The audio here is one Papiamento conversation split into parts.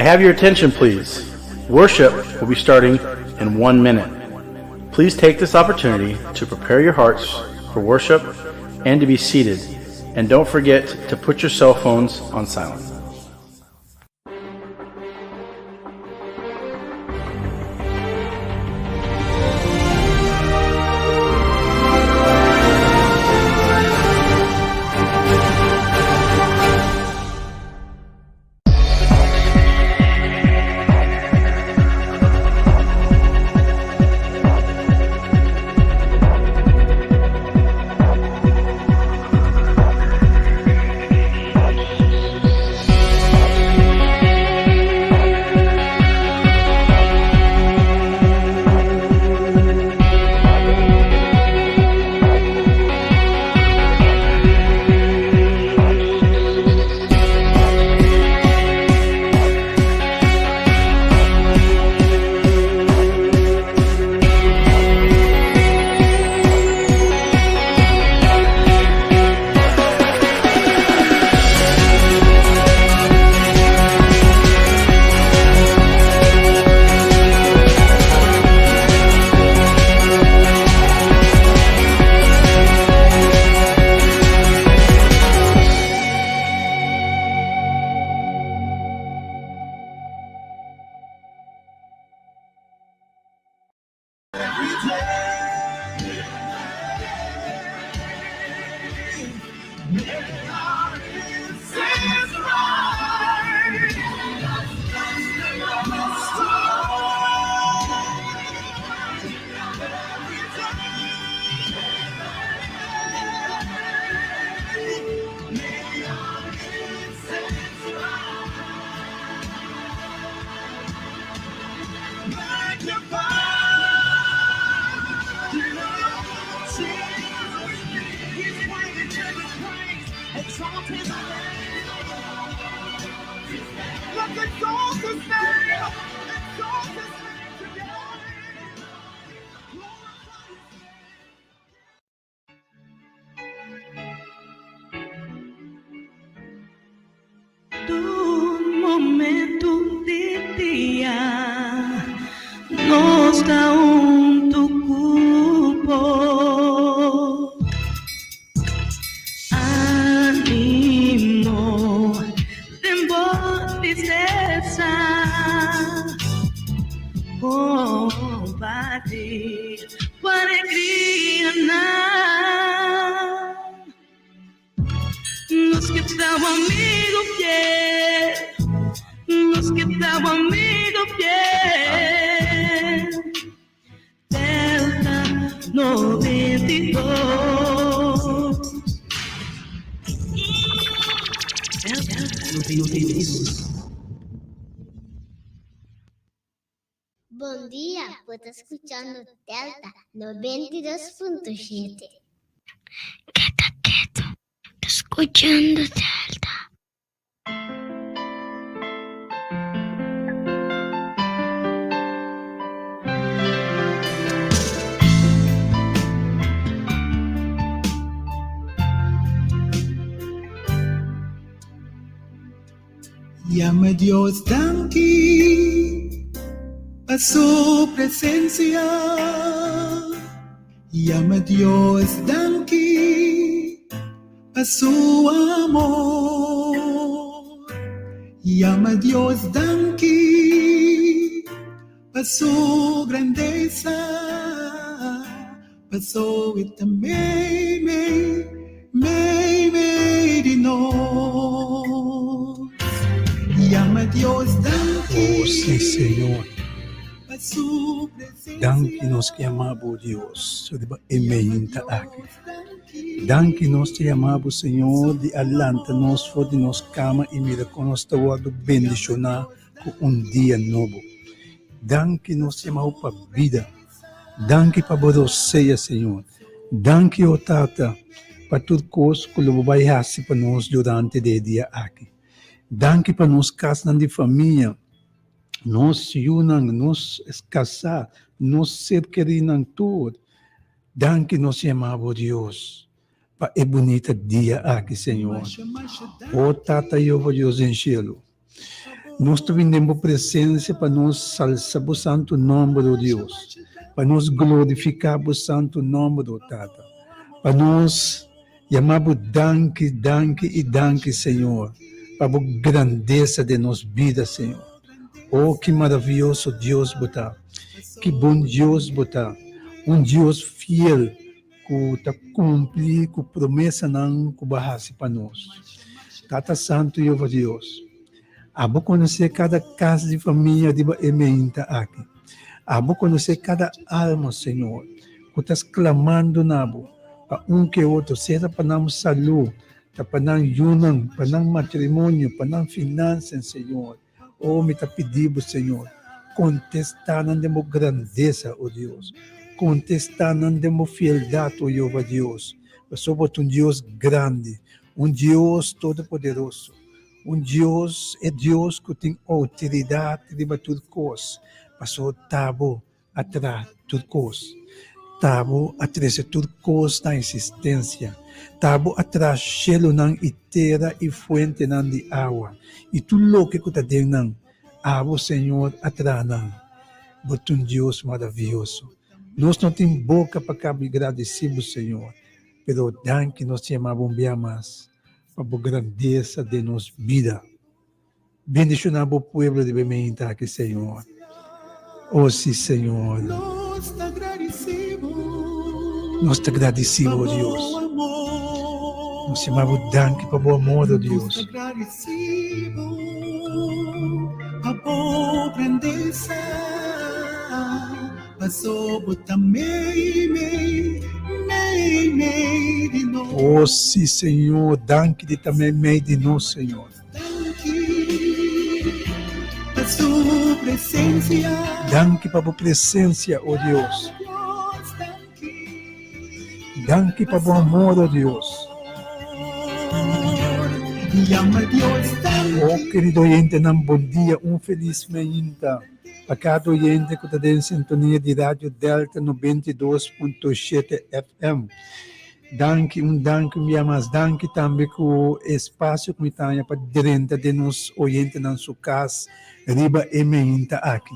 have your attention, please? Worship will be starting in one minute. Please take this opportunity to prepare your hearts for worship and to be seated. And don't forget to put your cell phones on silent. Tur momento di dia nos ta huntu ku bo. Animo den bo tristesa, kompartí bo alegrianan. Nos ke ta bo amigo fiel, nos ke ta bo amigo fiel. Delta 92. Delta 92. Bon dia, bo ta skuchando Delta 92.7. Keda ketu, ta skuchando Delta. Yama Dios danki pa su presencia. Yama Dios danki pa su amor. Yama Dios danki pa su grandeza. Paso e ta mei mei mei mei di nos. Yama Dios danki. Oh sí, Señor. Pa su presencia. Danki nos ke yama bo Dios riba e meinta aki. Danki nos ta yama bo Señor di a lanta nos for di nos kama i mira kon nos ta wòrdu bendishoná ku un dia nobo. Danki nos ta yama bo pa bida. Danki pa bo rosea, Señor. Danki, o Tata, pa tur kos ku lo bo bai hasi pa nos durante di e dia aki. Danki pa nos kasnan di famia, nos yunan, nos kasá, nos ser kerinan tur. Danki nos yama bo, Dios, pa e bunita dia aki, Señor. O Tata Yehova Dios den shelu. Nos ta bini den bo presensia pa nos salsa bo santu nòmber, o Dios, pa nos glorifiká bo santu nòmber, o Tata, pa nos yama bo danki, danki i danki, Señor, pa bo grandesa den nos bida, Señor. O, ki maravioso Dios bo ta! Ki bon Dios bo ta! Un Dios fiel ku ta kumpli ku promesanan ku bo a hasi pa nos. Tata Santu Yehova Dios, abo konosé kada kas di famia riba e meinta aki. Abo konosé kada alma, Señor, ku ta sklamando na bo pa un ke otro, sea ta pa nan salú, ta pa nan yunan, pa nan matrimonio, pa nan finansen, Señor. O mi ta pidi bo, Señor, kontestá nan den bo grandesa, o Dios. Kontestá nan den bo fieldat, o Jehová Dios. Pasobra bo ta un Dios grandi, un Dios todopoderoso, un Dios, e Dios ku tin outoridat riba tur kos, pasobra ta bo a traha tur kos. Ta bo a trese tur kos na eksistensia. Ta bo a traha shelunan i tera i fuentenan di awa i tur loke ku ta den nan. Abo, Señor, a traha nan. Bo ta un Dios maravioso. Nos no tin boka pa kaba gradisí bo, Señor, pero danki nos ta yama bo un bia mas pa bo grandesa den nos bida. Bendiciona bo pueblo di bemeinta aki, Señor. Oh, si, Señor. Nos ta gradici bo, Dios. Nos yama bo danki pa bo amor, oh Dios. Oh, si, Señor. Danki di ta meimei di nos, Señor. Danki pa bo presencia, o Dios. Danki pa bo amor, o Dios. O kerido oyentenan, bon dia, un felis mainta pa kada oyente ku ta den sintonia di Radio Delta 92.7 FM. Danki, un danki un bia mas. Danki tambe ku e spasio ku mi ta haña pa drenta den nos oyentenan su kas riba e meinta aki.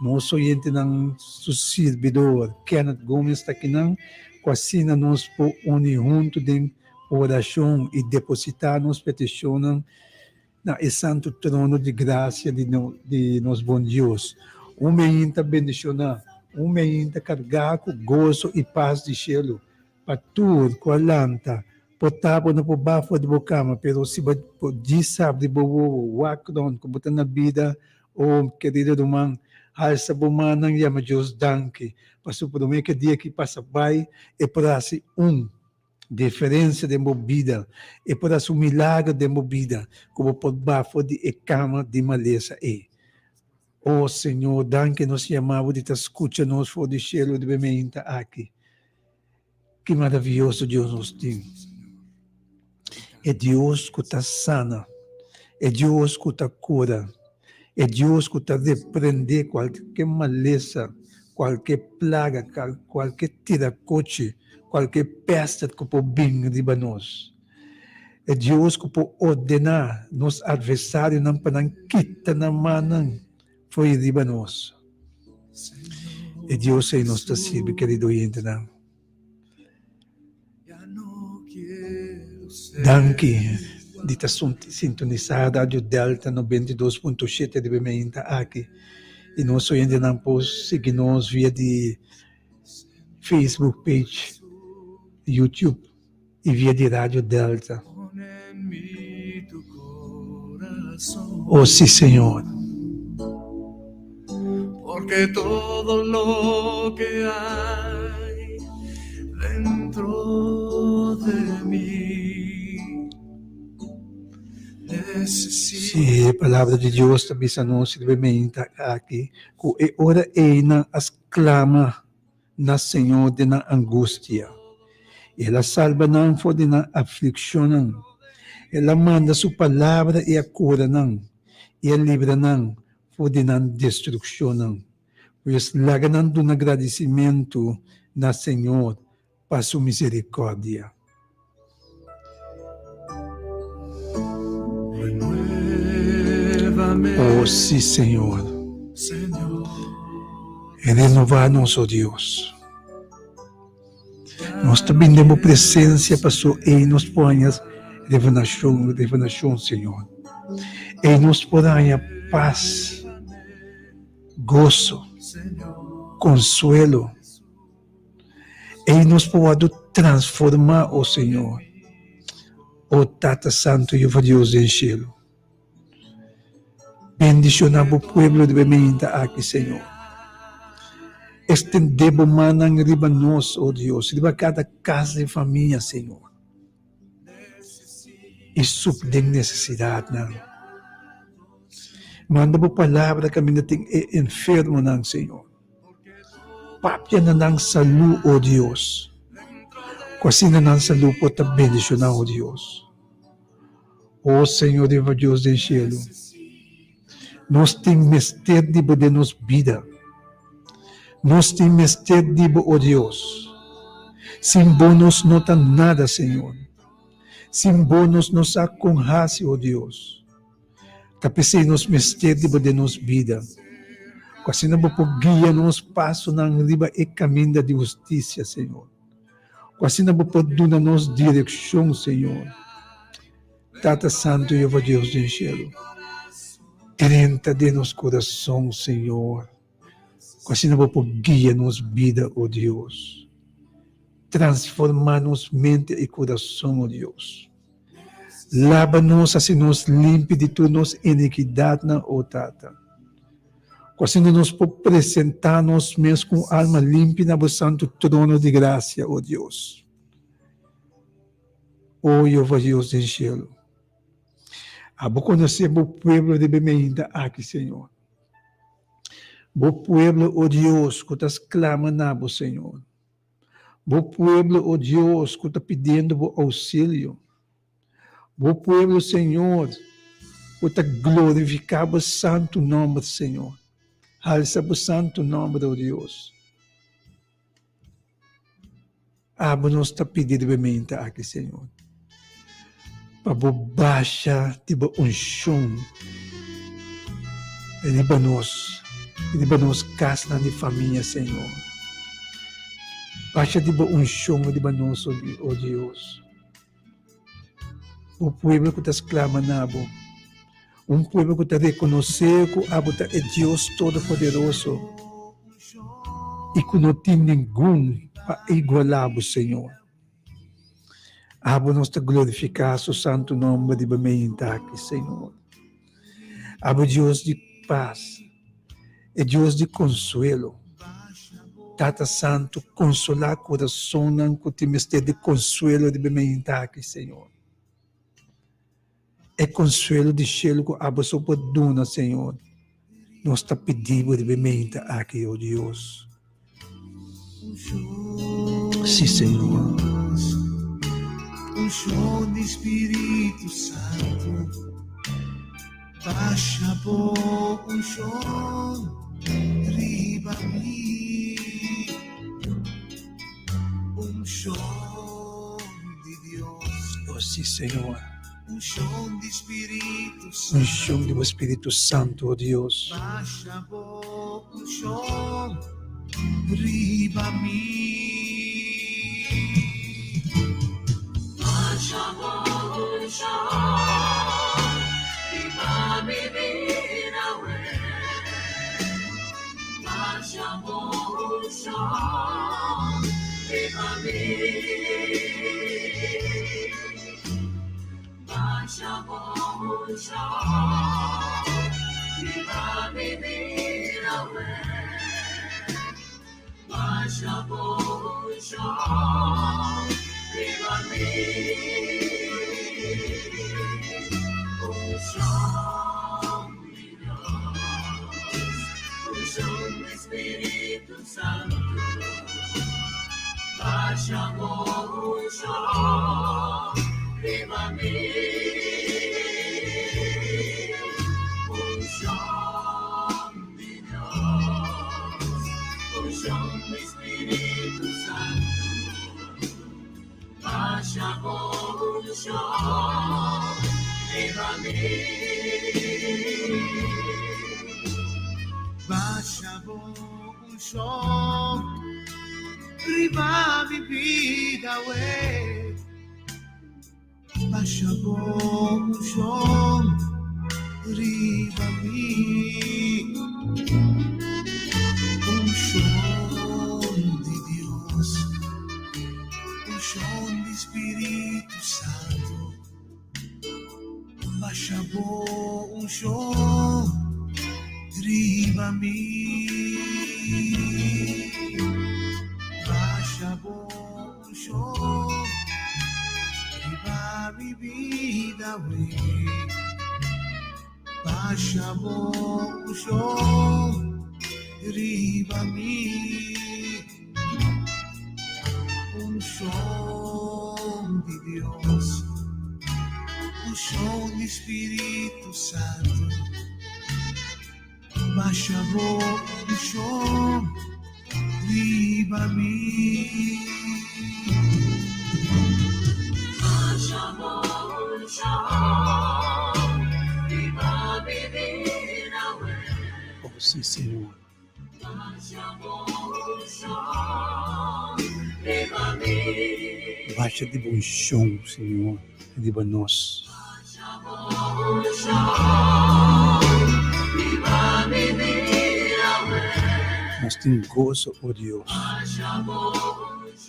Nos oyentenan su sirbidor Kenneth Gomez ta kinan ku asina nos por uni huntu den orashon i depositá nos petishonnan na e santu trono di grasia di di nos bon Dios. Un meinta bendishoná, un meinta kargá ku goso i pas di shelu pa tur ku a lanta. Por ta bo no por ba for di bo kama, pero si bo por djis habri bo wowo, wak rond ku bo ta na bida, oh kerido ruman, halsa bo mannan yama Dios danki, pasobra promé ku e dia aki pasa bai, e por hasi un. Diferensia den bo bida. E por hasi un milager den bo bida ku bo por ba for di e kama di malesa ei. O Señor, danki nos yama bo di ta skucha nos for di shelu riba e meinta aki. Ki maravioso Dios nos tin! E Dios ku ta sana, e Dios ku ta kura, e Dios ku ta reprende kualke malesa, kualke plaga, kualke tirakochi, Kualke pèster ku por bin riba nos, e Dios ku por ordená nos atversarionan pa nan kita nan mannan for di riba nos. E Dios ei nos ta sirbi, kerido oyentenan. Danki di ta sintonisá Radio Delta 92.7 riba e meinta aki. I nos oyentenan por sigui nos via di Facebook page, YouTube y via di Radio Delta. Oh si Señor. Porque todo lo que hay dentro de mí Si e palabra di Dios ta bisa nos riba e meinta aki ku e ora ei nan a Clama na Señor den nan angustia. El a salba nan for di nan afliccionnan. El a manda su palabra i a cura nan, i a libra nan for di nan destruccionnan. Pues laga nan duna gradicimentu na Señor pa su misericordia. O sí, Señor. Renova nos, o Dios. Nos ta bini den bo presencia paso ei nos por haña revelacion, revelacion, Señor. Ei nos por haña paz, gozo, consuelo. Ei nos por wòrdu transformá, o Señor, o Tata Santu Jehová Dios den shelu. Bendishoná bo pueblo di bemeinta aki, Señor. Extendé bo mannan riba nos, o Dios, riba kada kas di famia, Señor, i supli den nesesidatnan. Manda bo palabra kaminda tin e enfermonan, Señor. Papia na nan salú, o Dios, ku asina nan salú por ta bendishoná, o Dios. O Señor Jehová Dios den shelu, nos tin mester di bo den nos bida. Nos tin mester di bo, o Dios. Sin bo nos no ta nada, Señor. Sin bo nos no sa kon hasi, o Dios. Ta p'esei nos mester di bo den nos bida, ku asina bo por guia nos pasonan riba e kaminda di hustisia, Señor. Ku asina bo por duna nos direkshon, Señor. Tata Santu Jehová Dios den shelu, drenta den nos kurason, Señor, ku asina bo por guia nos bida, o Dios. Transformá nos mente i kurason, o Dios. Laba nos, hasi nos limpi di tur nos inikidatnan, o Tata. Ku asina nos por presentá nos mes ku un alma limpi na bo santu trono di grasia, o Dios. O Jehová Dios den shelu, abo konosé bo pueblo riba e meinta aki, Señor. Bo pueblo, o Dios, ku ta sklama na bo, Señor. Bo pueblo, o Dios, ku ta pidiendo bo ousilio. Bo pueblo, Señor, ku ta glorifiká bo santu nòmber, Señor. Halsa bo santu nòmber, o Dios. Abo nos ta pidi riba e meinta aki, Señor, pa bo basha di bo unshon riba nos, riba nos kasnan di famia, Señor. Basha di bo unshon riba nos, o Dios. Bo pueblo ku ta sklama na bo, un pueblo ku ta rekonosé ku abo ta e Dios Todopoderoso i ku no tin ningun pa igualá bo, Señor. Abo nos ta glorifiká su santu nòmber riba meinta aki, Señor. Abo Dios di pas, e Dios di konsuelo. Tata Santu, konsolá kurasonnan ku tin mester di konsuelo riba e meinta aki, Señor. E konsuelo di shelu ku abo so por duna, Señor, nos ta pidi bo riba e meinta aki, o Dios. Sí, Señor. Unshon di Spiritu Santu, basha bo unshon riba mi. Unshon di Dios. Oh, sí, Señor. Unshon di Spiritu Santu. Unshon di bo Spiritu Santu, oh Dios. Basha bo unshon riba mi. Basha bo unshon riba mi bida we. Basha bo unshon riba mi. Basha bo unshon riba mi bida we. Basha bo unshon riba mi. Unshon di Dios, unshon di Spiritu Santu. Basha bo unshon riba mi. Unshon di Dios, unshon di Spiritu Santu. Basha bo unshon riba mi. Basha bo unshon riba mi bida we. Basha bo unshon riba mi. Unshon di Dios, unshon di Spiritu Santu. Basha bo unshon riba mi. Basha bo unshon riba mi bida we. Basha bo unshon riba mi. Unshon di Dios, unshon di Spiritu Santu. Basha bo unshon riba mi. Basha bo unshon riba mi bida we. Oh, si, Señor. Basha di bo unshon, Señor, riba nos. Nos tin goso, o Dios.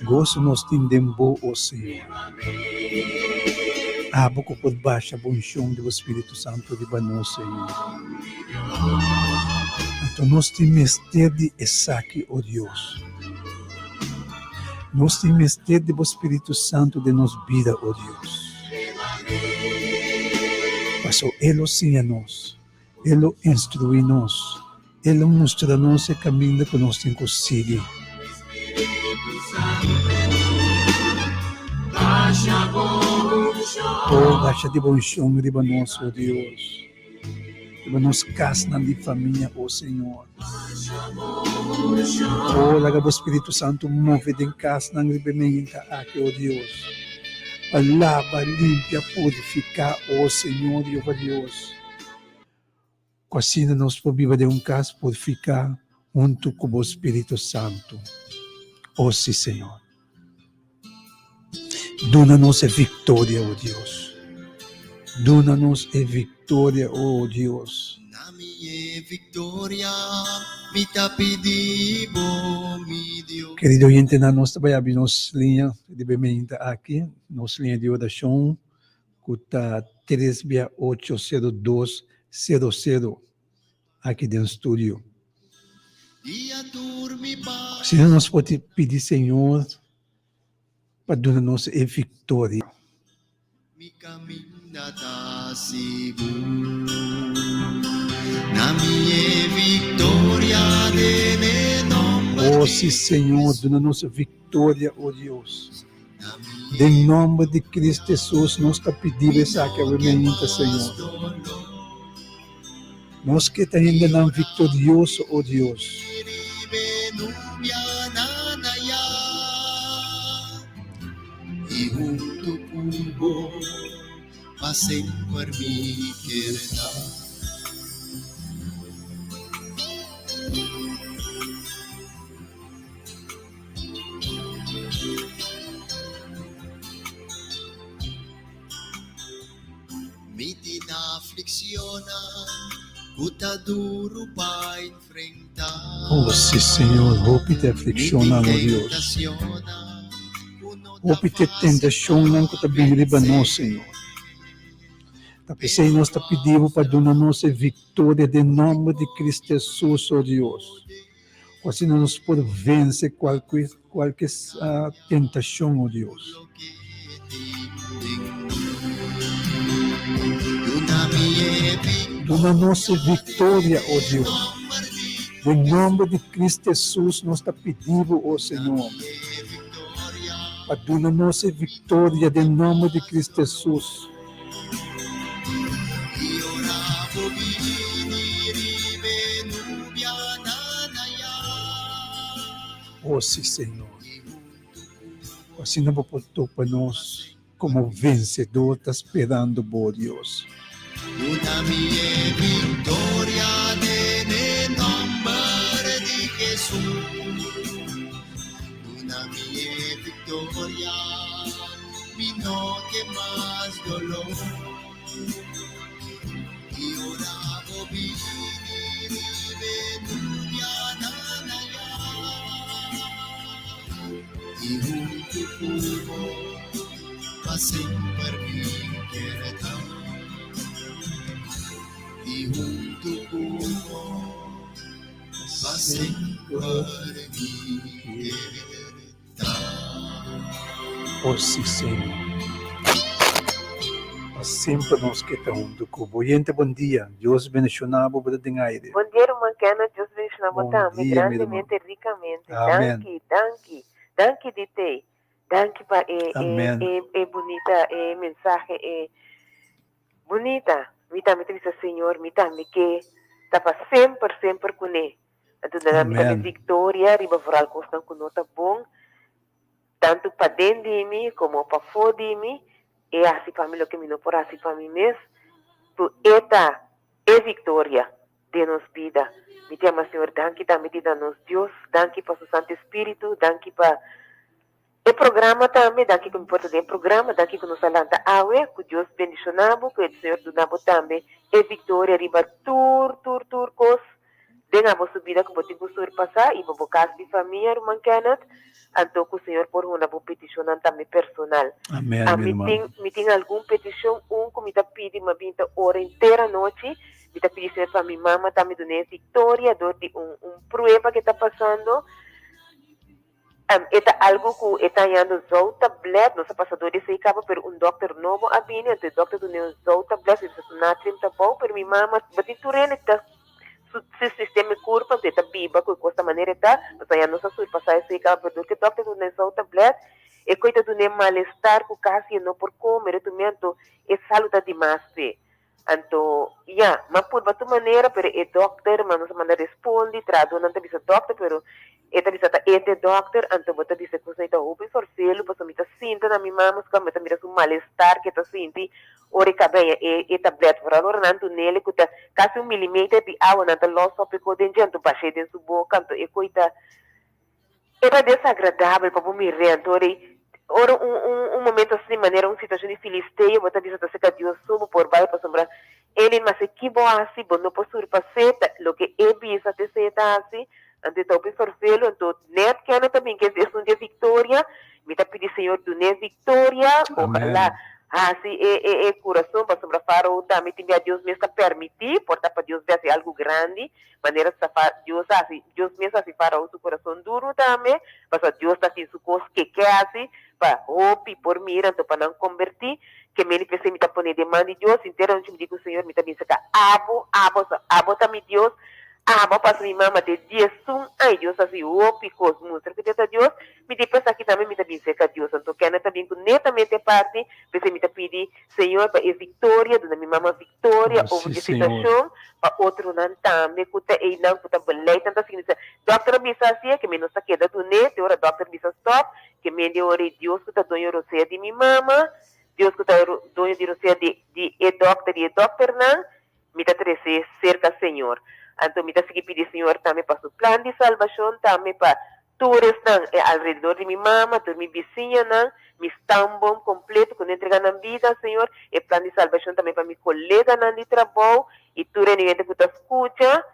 Goso nos tin den bo, o Señor. Abo ku por basha bo unshon di bo Spiritu Santu riba nos, Señor. Anto nos tin mester di esaki, o Dios. Nos tin mester di bo Spiritu Santu den nos bida, o Dios. Paso E lo siña nos, E lo instruí nos, E lo mustra nos e kaminda ku nos tin ku sigui. O basha di bo unshon riba nos, o Dios, riba nos kasnan di famia, o Señor. O laga bo Spiritu Santu move den kasnan riba e meinta aki, o Dios, pa laba, limpia, purifiká, o Señor Jehová Dios. Ku asina nos por biba den un kas purifiká huntu ku bo Spiritu Santu. O si, Señor. Duna nos e viktoria, o Dios. Duna nos e viktoria, o Dios. Na mi e viktoria, mi ta pidi bo, mi Dios. Kerido oyentenan, nos ta bai abi nos liña di bemeinta aki, nos liña di orashon ku ta tres bia ocho sero dos sero sero aki den studio. Asina nos por pidi Señor pa duna nos e viktoria. Mi kaminda ta sigur na mi e viktoria den e nomber Oh si Señor duna nos e viktoria oh Dios. Den nomber di Cristo Jesus nos ta pidi bo esaki awe mainta Señor. Nos ke ta hendenan viktorioso oh Dios. Mi tin afliccionnan cu ta duro pa enfrenta. Oh, si, Señor, hopi ta afliccionnan, oh Dios. Hopi ta tentacionnan cu ta bini riba nos, Señor. Ta p'esey nos ta pidi Bo pa duna nos e victoria den nomber di Cristo Jesus, oh Dios. Cu asina nos por vence cualke cualke tentacion, oh Dios. Duna nos e victoria, oh Dios. Den nomber di Cristo Jesus nos ta pidi Bo, oh Señor, pa duna nos e victoria den nomber di Cristo Jesus. Oh si Señor, asina bo por topa nos como vencedor ta sperando bo, Dios. Duna mi e victoria den e nomber di Jesus. Duna mi e victoria, mi no ke mas dolor. I ora bo bini riba e nubianan ayá, i huntu ku bo pa semper mi kier ta. I huntu ku bo pa semper mi kier ta. O sí, Señor. Pa semper nos ke ta huntu ku bo. Oyente, bon dia. Dios bendiciona bo, bo ta den aire. Bon dia ruman Kenneth, Dios bendiciona bo Bon tambe dia, mi ruman. grandemente, ricamente. Amen. Danki, danki, danki di tey. Danki pa e e Amen. e e bunita e mensahe e bunita. Mi tambe ta bisa Señor mi tambe ke ta pa semper semper kuné. Anto nan a mi tambe Amen. victoria riba vooral kosnan ku no ta bon tantu paden di mi komo pafó di mi. E hasi pa mi loke mi no por hasi pa mi mes. Ku e ta e victoria den nos bida. Mi ta yama Señor danki tambe di na nos Dios, danki pa su Santo Espíritu, danki pa e programa tambe, danki ku mi por ta den e programa, danki ku nos a lanta awe, ku Dios bendiciona bo, ku e Señor duna bo tambe e victoria riba tur, tur, tur kos den abo su bida ku bo tin ku surpasa i bo bo kas di famia, ruman Kenneth, anto ku Señor por huna bo peticionnan tambe personal. Amen, A mi mi ruman. tin, mi tin algun peticion, un ku mi ta pidi, mi a bin ta ora henter anochi, Mi ta pidi Señor pa mi mama tambe dun'é victoria dor di un un prueba ke ta pasando. E ta algo ku e ta hañando zoutablet, nos a pasa dor di esei kaba, pero un dokter nobo a bini, anto e dokter dun'é un zoutablet, e bisa su natrium ta bou, pero mi mama bo tin tur hende ta su su sistema e kurpa, anto e ta biba ku e kos ta manera e ta, pasobra ya nos a surpasá esei kaba, pero dor ku e dokter dun'é zoutablet, e koe ta dun'é malestar ku kasi e no por kome, retumento e salu ta dimas p'e. Anto, ya, m'a purba tur manera, pero e dokter, ma nos a manda respondi, trahadónan ta bisa dokter, pero e ta bisa ta e t'e dokter, anto bo ta bisa ku esei ta hopi forfelu, pasobra mi ta sinta na mi mama su kama, mi ta mira su malestar ku e ta sinti ora e kabeña e e tablet, foral ora nan dun'el ku ta kasi un milimeter di awa, nan ta lòs hopi ko den dje, anto bash'é den su boka, anto e koi ta. E ta desagradabel pa bo mir'é, anto ora ei, ora un, un, un momento asina, manera un situacion di filisteo, bo ta bisa ta cerca Dios so bo por bai, pasobra El i mase ki bo haci, bo no por surpas'é, ta loke E bisa ta esei e ta haci, anto e ta hopi fervelo, anto net kende ta bin ku esun di e victoria, mi ta pidi Señor dun'é victoria, ojalá Amen. haci e, e, e curason, pasobra Farao tambe tin bia Dios mes ta permiti, por ta pa Dios bay haci algo grandi, Manera sa fa Dios a hasi, Dios mes a hasi Farao su kurason duru tambe, pasobra Dios ta hasi su kos ke ke hasi pa hopi por mira, anto pa nan kombertí. Ke meni p'esei mi ta pone den man di Dios, henter anochi mi di ku Señor, mi ta bisa ka abo, abo, so abo ta mi Dios, abo a pasa mi mama te diesun aña, Dios a hasi hopi kos, mustra ku te ta Dios, mi di p'esaki tambe mi ta bin serka Dios, anto kende ta bin ku netamente e parti, p'esei mi ta pidi Señor pa e viktoria, duna mi mama viktoria Oh, over sí, di Señor. situashon, pa otronan tambe ku ta einan ku ta beleid nan ta sigui bisa, Dòkter a bisa asia, ke mi no sa keda dun'é, te ora dòkter bisa stòp, ke mi di ora ei Dios ku ta doño rosea di mi mama, Dios ku ta doño di rosea di di e dòkter i e dòkternan, mi ta trese serka Señor. Anto mi ta sigui pidi Señor tambe pa su plan di salbashon, tambe pa Tur esnan e alrededor di mi mama, tur mi bisiñanan, mi stamboom completo cu no entrega nan bida, Señor, e plan di salbacion tambe pa mi coleganan di trabou y tur e hende cu ta scucha,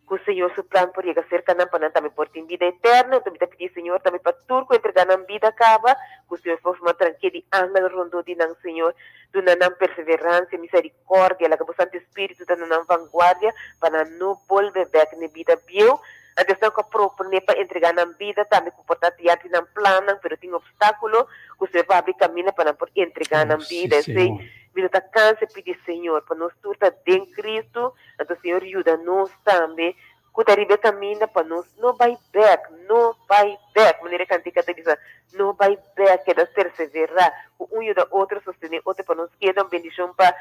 cu Señor su plan por yega cerca nan pa nan tambe por tin bida eterno. Enton mi ta pidi Señor tambe pa tur cu entrega nan bida caba, cu Señor por forma tranke di angel rondó di nan, Señor, duna nan perseverancia, misericordia, laga bo Santo Espíritu ta na nan vanguardia pa nan no bolbe bek n'e bida bieu. Anto esnan ku a proponé pa entregá nan bida tambe ku por ta dianti nan plannan, pero tin opstákulo ku Señor por habri kaminda pa nan por entregá Oh, nan sí, bida. Esei Señor. mi no ta kansa pidi Señor pa nos tur ta den Kristu, anto Señor yuda nos tambe ku ta riba e kaminda pa nos no bai bèk, no bai bèk, manera e kantika ta bisa, no bai bèk, keda perseverá, ku un yuda otro, sostené otro pa nos keda un bendishon pa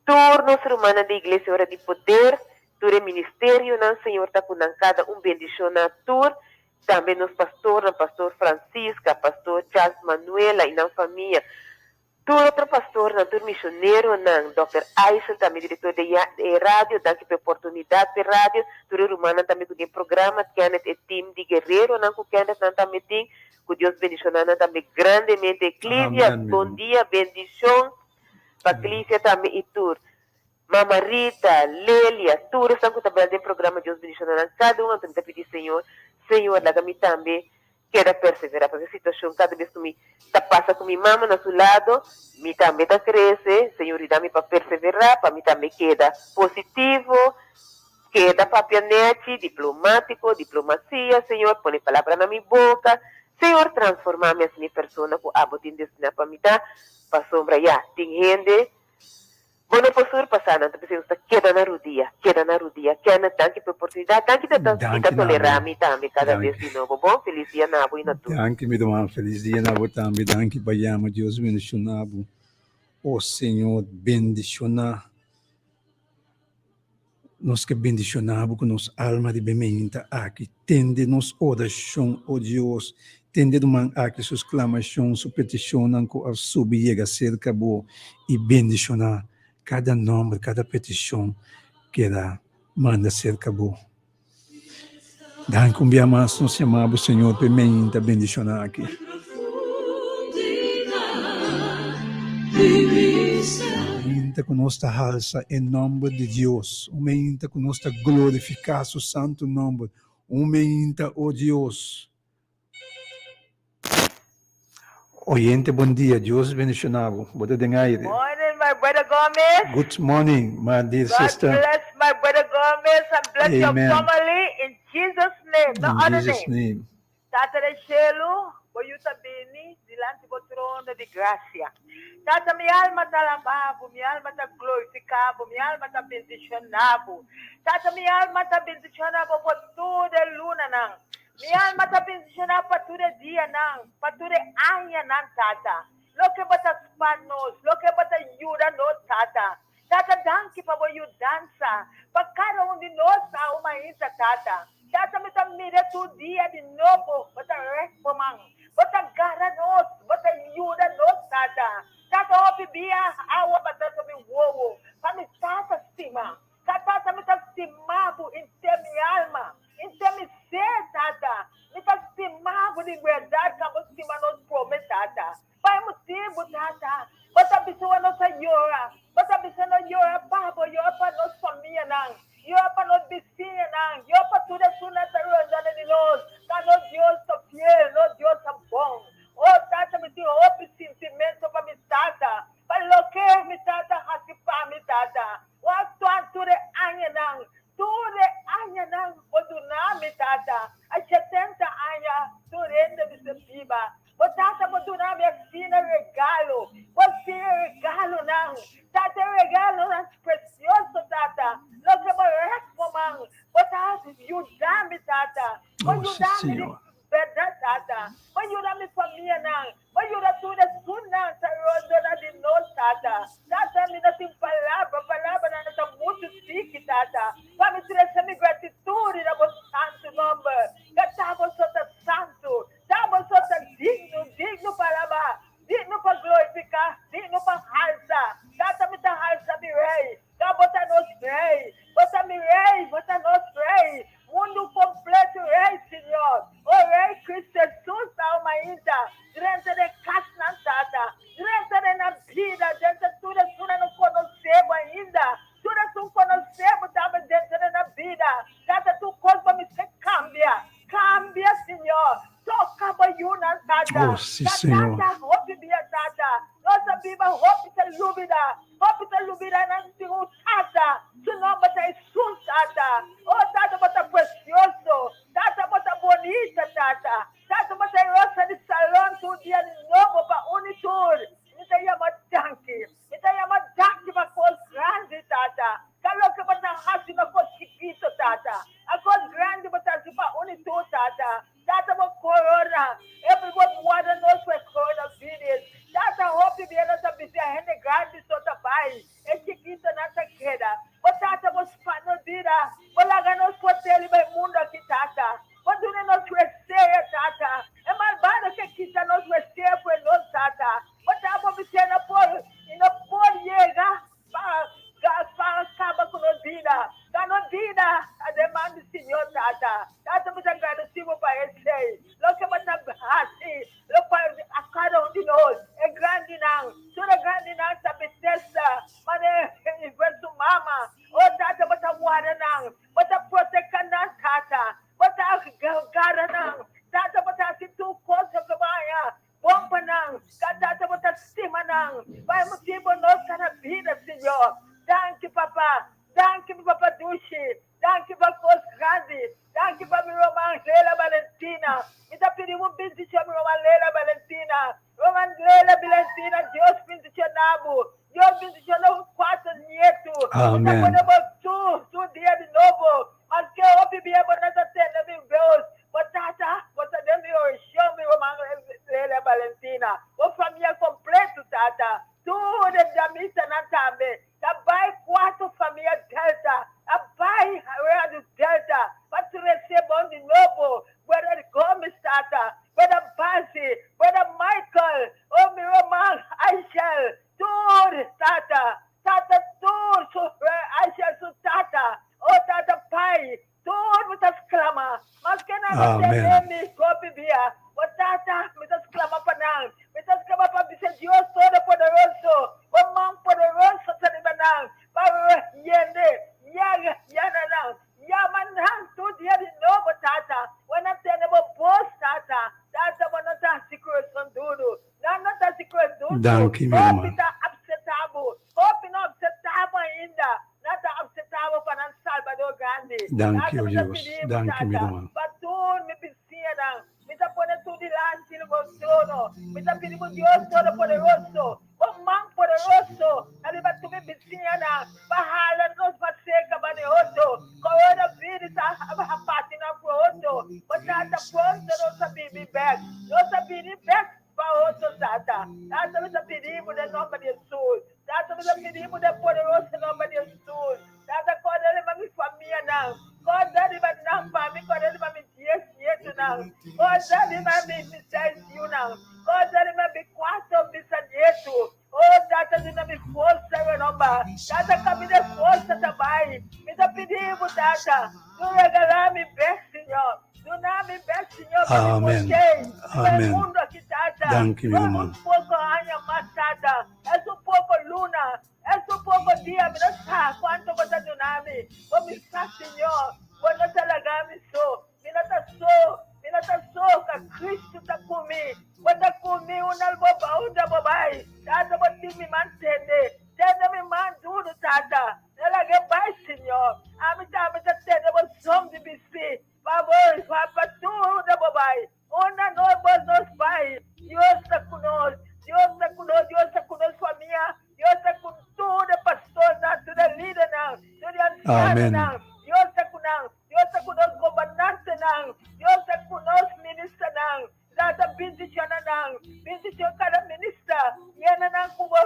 Tur nos rumannan di Iglesia Ora di Poder, tur e ministerionan, Señor ta cu nan cada un bendiciona tur, tambe nos pastornan, Pastor Francisca, Pastor Charles Manuela y nan famia, tur. otro pastornan, tur misioneronan, Dòkter Eisen tambe direktor di e radio, danki pa e oportunidat pa e radio, tur e rumannan tambe ku tin e programa, Kenneth e team di guereronan ku Kenneth nan tambe tin, ku Dios bendishoná nan tambe grandemente. Clivia, Amen, mi bon ruman. dia, bendishon pa Clivia tambe i tur. Mama Rita, Lelia, tur esnan ku ta bel den programa Dios bendishoná nan kada un, anto mi ta pidi Señor, Señor laga mi tambe keda perseverá pasobra e situashon kada bes ku mi ta pasa ku mi mama na su lado mi tambe ta krese, Señor yuda mi pa perseverá pa mi tambe keda positivo, keda papia nechi, diplomátiko, diplomasia, Señor pone palabra na mi boka, Señor transformá mi asina e persona ku abo tin destiná pa mi ta, pasobra ya tin hende Bo no por surpasá nan, ta p'esei nos ta keda na rudia, keda na rudia. Kenneth, danki pa e oportunidat, danki ta ta Danki ta na tolerá bo. mi tambe kada bes Danki. di nobo. Bon felis dia na bo i na tur. Danki mi ruman, felis dia na bo tambe. Danki pa yama. Dios bendishoná bo. O Señor, bendishoná. Nos ke bendishoná bo ku nos alma riba e meinta aki. Tende nos orashon, o Dios. Tende ruman aki su sklamashon, su petishonnan ku a subi yega serka bo, i bendishoná kada nòmber, kada petishon keda manda serka bo. Danki un bia mas nos yama bo, Señor, pa e meinta bendishoná aki. Un meinta ku nos ta halsa e nòmber di Dios, un meinta ku nos ta glorifiká su santu nòmber, un meinta, o Dios. Oyente bon dia, Dios bendiciona bo, bo ta den aire. Morning my brother Gomez. Good morning my dear God sister. bless my brother Gomez and bless your Amen. family in Jesus name, no In other Jesus name. name. Tata den shelu, bo yu ta bini dilanti bo trono di gracia. Tata, mi alma ta alaba bo, mi alma ta glorifica bo, mi alma ta bendiciona bo. Tata, mi alma ta bendiciona bo pa tur e lunanan. Mi alma ta bendishoná pa tur e dianan, pa tur e añanan, Tata. Loke bo ta spar nos, loke bo ta yuda nos, Tata. Tata, danki pa bo yudansa pa kada un di nos awe mainta, Tata. Tata, mi ta mira tur dia di nobo, bo ta rèk bo man, bo ta gara nos, bo ta yuda nos, Tata. Tata, hopi bia awa bata ta mi wowo, pa mi tata stima. Ka Tata, mi ta stima bo henter mi alma. Inte mi ser, Tata. Mi ta stima bo di berdad ka bo stima nos prome, Tata. Pa e motibu, Tata, bo ta bisa ora nos a yora, bo ta bisa nos yora pa bo, yora pa nos famianan, yora pa nos bisiñanan, yora pa tur esunnan ta rondando di nos, ka nos Dios ta fiel, nos Dios ta bon. Oh, Tata, mi tin hopi sintimento pa mi Tata, pa loke mi Tata hasi pa mi, Tata. Bo a actua tur e añanan. Tur e añanan bo duna mi tata, a shetenta aña tur hende mester biba. Bo tata bo duna mi asina regalo, bo asina regalonan, tata e regalonan precioso tata, loke bo rek bo man, bo ta yuda mi tata, bo Oh, sí, yuda mi di Señor. berdad tata, bo yuda mi famianan, Bo yuda tur esunnan ta rondona di nos, Tata. Tata, mi no tin palabra, palabranan ta muchu tiki, Tata, pa mi trese mi gratitud na bo santu nomber. Ka ta bo so ta santu, ta bo so ta digno, digno pa alabá, digno pa glorifiká, digno pa halsa. Tata, mi ta halsa mi Rey, ka bo ta nos Rey, bo ta mi Rey, bo ta nos Rey. Mundu kompleto Rei Señor, o Rei Cristo Jesus ta un mainta, drenta den kasnan Tata, drenta den nan bida, drenta tur esun no konosé bo ainda, tur esun konosé bo tambe drenta den nan bida, Tata tur kos bo mester kambia, kambia Señor, toka bo yunan Tata, Oh, sí, ta Señor. Tata hopi bia Tata, nos a biba hopi ta lubida, Hopi ta lubida nan tin un Tata, su nomber ta Hesus, Tata. Oh, Tata, bo ta precioso. Tata, bo ta bonita, Tata. Tata, bo ta e rosa di Saron tur dia di nobo pa un i tur. Mi ta yama danki. Mi ta yama danki pa kos grandi, Tata. Ta loke bo ta hasi no kos chikito, Tata. A kos grandi bo ta hasi pa un i tur, Tata. Tata bo corona, epi bo guarda nos cu e coronavirus. Tata hopi bia nos a bisa e hende grandi so ta bay, e chikitonan ta keda. Bo tata bo span nos bida, bo laga nos poter riba e mundo aki tata. Bo duna nos resea tata. E malbado ke kita nos resea. nan. Pa e motibu nos ta na bida, Señor. Danki, Papa. Danki, mi Papa dushi. Danki pa kos grandi. Danki pa mi ruman Leila Valentina. Mi ta pidi bo bendishon, mi ruman Leila Valentina. Ruman Leila Valentina, Dios bendishoná bo. Dios bendishoná bo kuater nietu. Mi ta Amen. pone bo tur, tur dia di nobo. Maske hopi bia bo no ta tende mi bos, bo tata, bo ta den mi orashon, mi ruman Leila Valentina. Bo famia kompletu, tata. Tur e damistanan tambe. Ta bai kuater famia Delta a bai Radio Delta pa trese bon di nobo. Brother Gomes tata, Brother Bassy, Brother Michael, oh mi ruman Aishel, tur tata, tata tur su Aishel su tata, oh tata pai, Tur mi ta sklama, maske nan no Amen. tende mi hopi bia. Bo Tata, mi ta sklama pa nan. Mi ta sklama pa bisa Dios Todopoderoso, bo man poderoso ta riba nan, pa yende, yaga, yana nan. Yama nan tur dia di nobo, Tata. Bo nan tende bo bos, Tata. Tata, bo no ta hasi kurason duru. Nan no ta hasi kurason duru. Danki, mi Hopi ruman. ta apseta bo. Hopi no apseta bo ainda. Nan ta apseta bo pa nan Salbador grandi. Danki, Tata, o mi ta Dios. pidi bo, Danki, mi Tata, ruman. pa tur mi bisiñanan. Mi ta pone tur dilanti di bo trono. Mi ta pidi bo, Dios Todopoderoso, bo man poderoso ariba tur mi bisiñanan, pa hala nos mas serka ba di otro. Coronavirus a parti nan for otro. Bo Tata, pronto nos a bibi bek. Nos a bini bek pa otro, Tata. Tata, mi ta pidi bo den nomber di Jesus. Tata, mi ta pidi bo den poderoso nomber di Jesus. Tata, kòrda riba mi famianan. Kòrda riba nan pa mi. Kòrda riba mi dies nietunan. Kòrda riba mi seis yunan. Kòrda riba mi kuater bisanietu. Oh, Tata, duna mi forsa, renomba. Tata, kaminda e forsa ta bai. Mi ta pidi bo, Tata, no regalá mi bek, Señor. Duna mi bek, Señor, pa mi por Amen. stay riba e Amen. mundu aki, Tata. Danki, mi Por ruman. un poko aña mas, Tata. Es un poko luna, es un poko dia, mi no sa kuantu bo ta duna mi. Bo mi sa, Señor, bo no ta laga mi so. Mi no ta so, mi no ta so, ka Cristo ta ku mi. Bo ta ku mi unda bo unda bo bai. Tata, bo tin mi man tende. Tende mi man duru, Tata. No lag'é bai, Señor. Ami tambe ta tende bo som di bisti. Pa bo, pa tur unda bo bai. Unda nos bo nos bai, Dios ta ku nos. Dios ta ku nos, Dios ta ku nos famia, Dios ta ku tur e pastornan, tur e lidernan, tur e Amen. ansianonan. Dios ta ku nan. Dios ta ku nos gobernantenan. Dios ta ku nos ministernan. Tata bendiciona nan. Bendiciona kada minister. Yena nan ku bo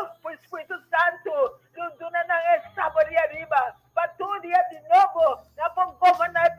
Spiritu Santu. Duna nan e sabor di ariba. Pa tur dia di nobo nan por goberná e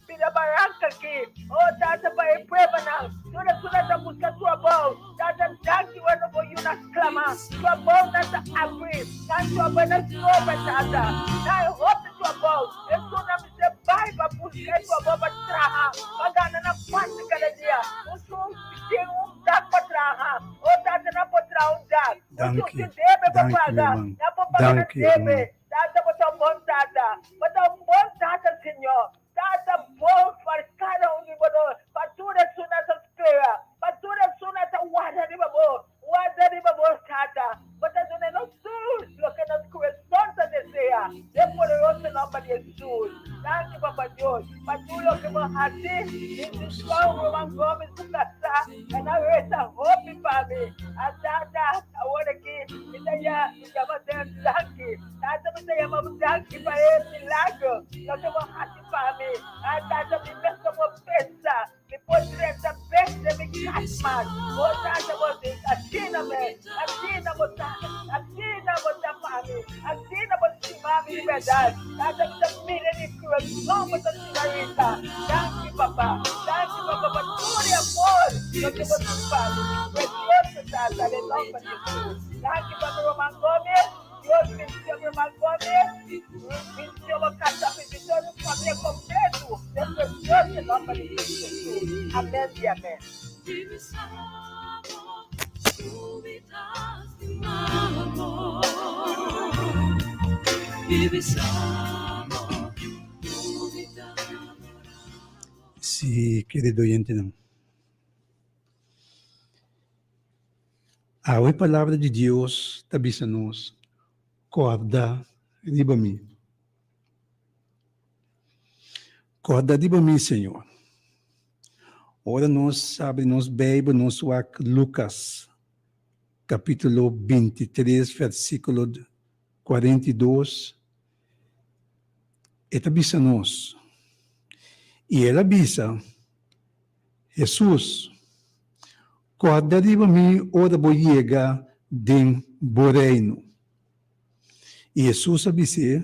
pida baranka aki. Oh Tata, pa e pruebanan, tur esun ta buska trabou. Tata, danki ora bo yu nan sklama. Trabounan ta abri. Nan trabou na sobra, Tata. Nan e hopi trabou. Esunnan mester bai pa buska e trabou pa traha, pa gana nan pan di kada dia. Un sun tin un dak pa traha. Oh Tata, nan por traha un dak. Un sun Danki. tin debe pa Danki, mi paga. ruman. Nan por paga nan Danki, debe. ruman. Tata bo ta un bon tata. Bo ta un bon tata Señor. Tata bon pa cada un di bo nos. Pa tur esun nan ta spera. Pa tur esun nan ta warda riba bo. Warda riba bo tata. Bo ta duna nos tur loke nos corazon ta desea. Den poderoso nomber di Jesus. Danki Papa Dios pa tur loke bo haci. Bendicion Ruman Gomez su casa. E nan reza hopi pa mi. A tata awor aki mi ta ya. Mi yama Dios danki. Tata, mi ta yama bo danki pa e milagro loke bo hasi pa mi. Ah, Tata, mi mes no por pensa mi por drenta bek den mi kas mas. Oh, Tata, bo di asina mes. Asina bo ta. Asina bo ta pa mi. Asina bo stima mi di bèrdat. Tata, mi ta mira di kurason bo ta stima Rita. Danki, Papa. Danki, Papa, pa tur e amor loke bo tin pa mi. Precioso, Tata, den nomber di Jesus. Danki pa mi ruman Gomez. Dios bendicion mi ruman Gomez. Bendicion bo casa, bendicion bo familia completo. Den precioso nomber di Cristo Jesus. Amen y amen. Si, kerido oyentenan. Awe palabra di Dios ta bisa nos, Kòrda riba mi. Kòrda riba mi, Señor. Ora nos abri nos Beibel, nos wak Lukas, kapítulo 23, versíkulo 42, e ta bisa nos, I el a bisa, Hesus, kòrda riba mi ora bo yega den bo Reino. I Hesus a bis'é,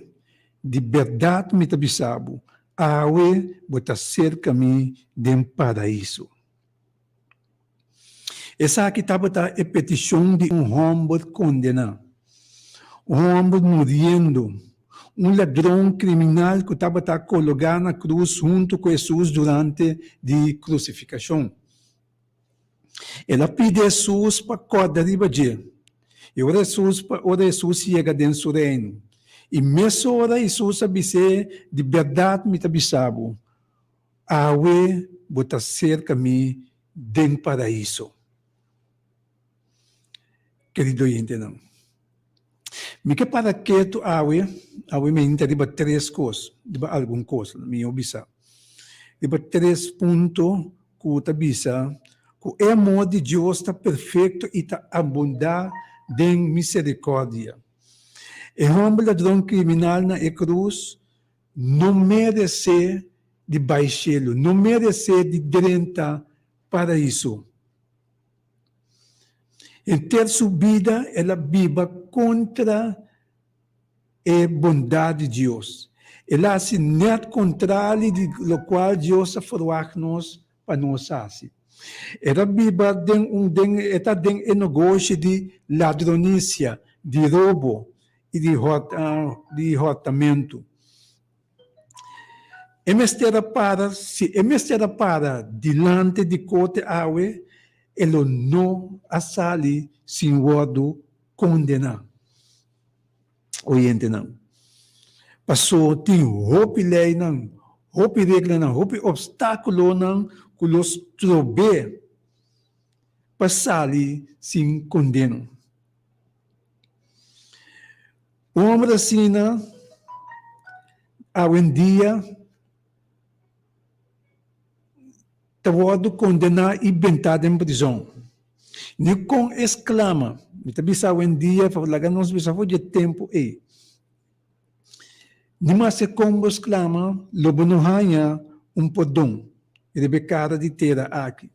Di bèrdat mi ta bisa bo, awe bo ta serka mi den Paraíso. Esaki tabata e petishon di un hòmber kondená, un hòmber muriendo, un ladron kriminal ku tabata kologá na krus huntu ku Hesus durante di krusifikashon. El a pidi Hesus pa kòrda riba dje, i ora Hesus ora Hesus yega den su Reino. I mesora Hesus a bis'é, Di bèrdat mi ta bisa bo, Awe bo ta serka mi den Paraíso. Kerido oyentenan, mi ke para ketu awe, awe mi hinta riba tres kos, riba algun kos, mihó bisa, riba tres punto ku ta bisa ku e amor di Dios ta perfekto i ta abundá den miserikòrdia. E hòmber ladron kriminal na e krus no meresé di bai shelu, no meresé di drenta Paraíso. Henter su bida el a biba kontra e bondat di Dios. El a hasi nèt kontrali di lokual Dios a ferwagt nos pa nos hasi. El a biba den un den e ta den e negoshi di ladronisia, di robo i di di hòrtamentu. E mester a para, si e mester a para dilanti di korte awe, e lo no a sali sin wòrdu kondená. Oyentenan, pasó tin hopi leinan, hopi reglanan, hopi opstákulonan ku lo strob'é pa sali sin kondena. Un homber asina awendia ta wordo condena y benta den prison. Ni con e sclama, mi ta bisa awendia, laga nos bisa for dje tempo ey. Ni maske kon bo sklama, lo bo no haña un pordon riba e kara di tera aki.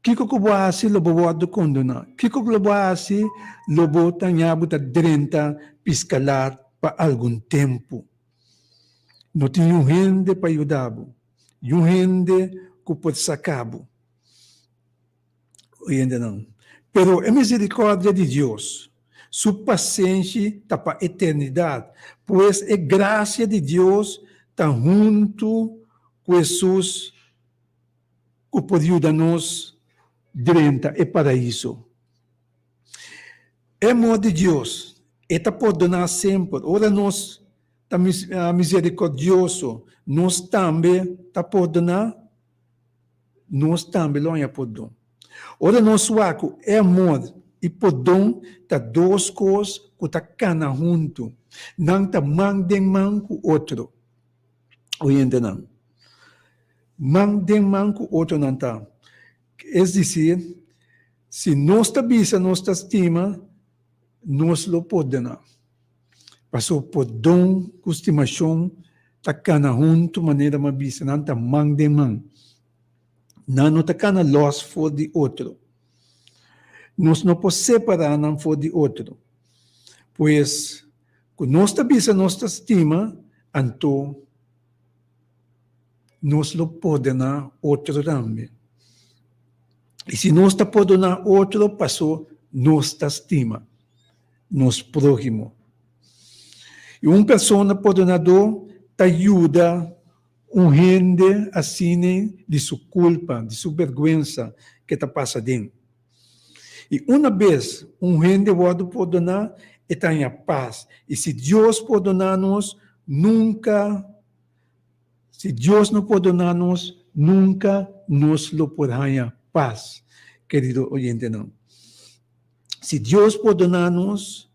Kiko ku bo hasi lo bo wòrdu kondoná. Kiko ku lo bo hasi lo bo ta ña bo ta drenta piskalat pa algun tempu. No tin niun hende pa yuda bo, niun hende ku por saka bo. Oyentenan, pero e miserikòrdia di Dios, su pasenshi ta pa eternidat, pues e grasia di Dios ta huntu ku Hesus ku por yuda nos drenta e Paraíso. E amor di Dios, e ta pordoná semper. Ora nos ta miserikòrdioso, nos tambe ta pordoná. Nos tambe lo haña pordon. Ora nos wak ku e amor i pordon ta dos kos ku ta kana huntu, nan ta man den man ku otro. Oyentenan, man den man ku otro nan ta. Es disir, si nos ta bisa nos ta stima, nos lo pordoná. Pasobra pordon ku stimashon ta kana huntu manera mi a bisa, nan ta man den man. Nan no ta kana lòs for di otro. Nos no por separá nan for di otro. Pues, ku nos ta bisa nos ta stima, anto nos lo pordoná otro tambe. I si nos ta pordoná otro, paso nos ta stima nos próhimo. I un persona pordonadó ta yuda un hende asina di su kulpa, di su bèrgwensa ke ta pasa den. I una bes un hende wòrdu pordoná, e ta haña pas. I si Dios pordoná nos, nunka, si Dios no pordoná nos, nunka nos lo por haña pas. kerido oyentenan. Si Dios pordoná nos,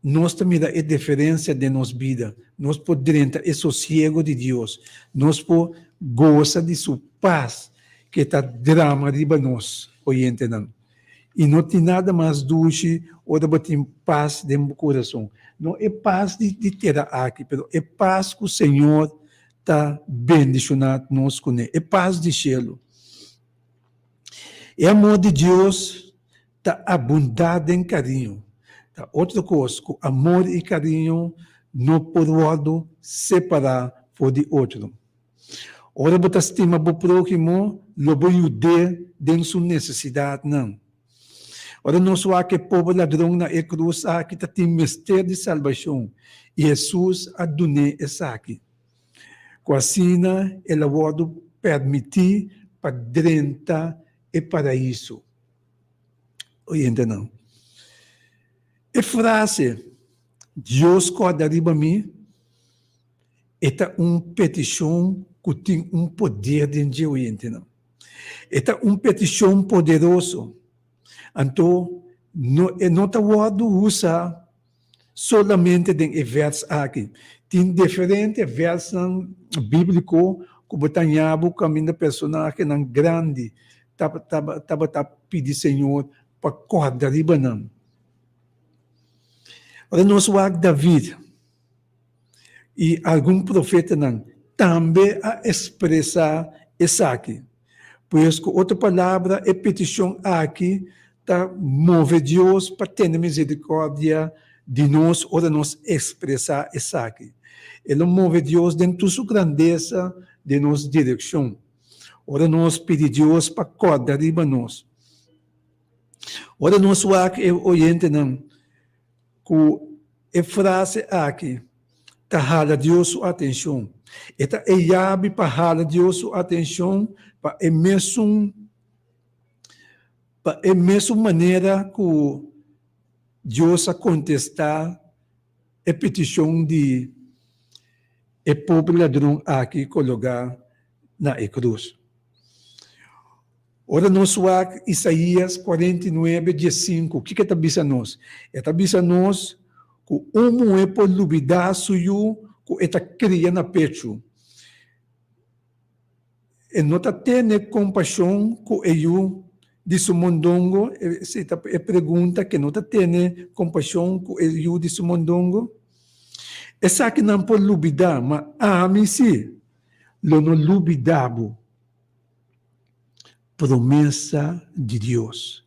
nos ta mira e diferensia den nos bida. Nos por drenta e sosiego di Dios. Nos por gosa di su pas ke ta drama riba nos, oyentenan. I no tin nada mas dushi ora bo tin pas den bo kurason. No e pas di di tera aki, pero e pas ku Señor ta bendishoná nos kuné, e pas di shelu. E amor di Dios ta abundá den kariño. Ta otro kos ku amor i kariño no por wòrdu separá for di otro. Ora bo ta stima bo próhimo, lo bo yud'é den su nesesidatnan. Ora nos wak e pober ladron na e krus aki ta tin mester di salbashon, i Hesus a dun'é esaki. Ku asina el a wòrdu pèrmití pa drenta e paraiso. Oyentenan, e frase Dios kòrda riba mi e ta un petishon ku tin un poder den dje, oyentenan. E ta un petishon poderoso. Anto no e no ta wòrdu usa solamente den e vèrs aki. Tin diferente vèrsnan bíbliko ku bo ta haña bo kaminda personahenan grandi tabata pidi Señor pa kòrda riba nan. Ora nos wak David i algun profetanan tambe a ekspresá esaki. Pues ku otro palabra e petishon aki ta move Dios pa tene miserikòrdia di nos ora nos ekspresá esaki. E lo move Dios den tur su grandesa den nos direkshon. Ora nos pidi Dios pa kòrda riba nos. Ora nos wak e oyentenan ku e frase aki ta hala Dios su atenshon. E ta e yabi pa hala Dios su atenshon pa e mesun pa e mesun manera ku Dios a kontestá e petishon di e pobre ladron aki kologá na e krus. Ora nos wak Isaías 49, 15, kiko e ta bisa nos? E ta bisa nos ku un muhé por lubidá su yu ku e ta kria na pechu. E no ta tene kompashon ku e yu di su mondongo? Esei ta e pregunta, ke no ta tene kompashon ku e yu di su mondongo? Esakinan por lubidá, ma ami sí lo no lubidá bo. Promesa di Dios.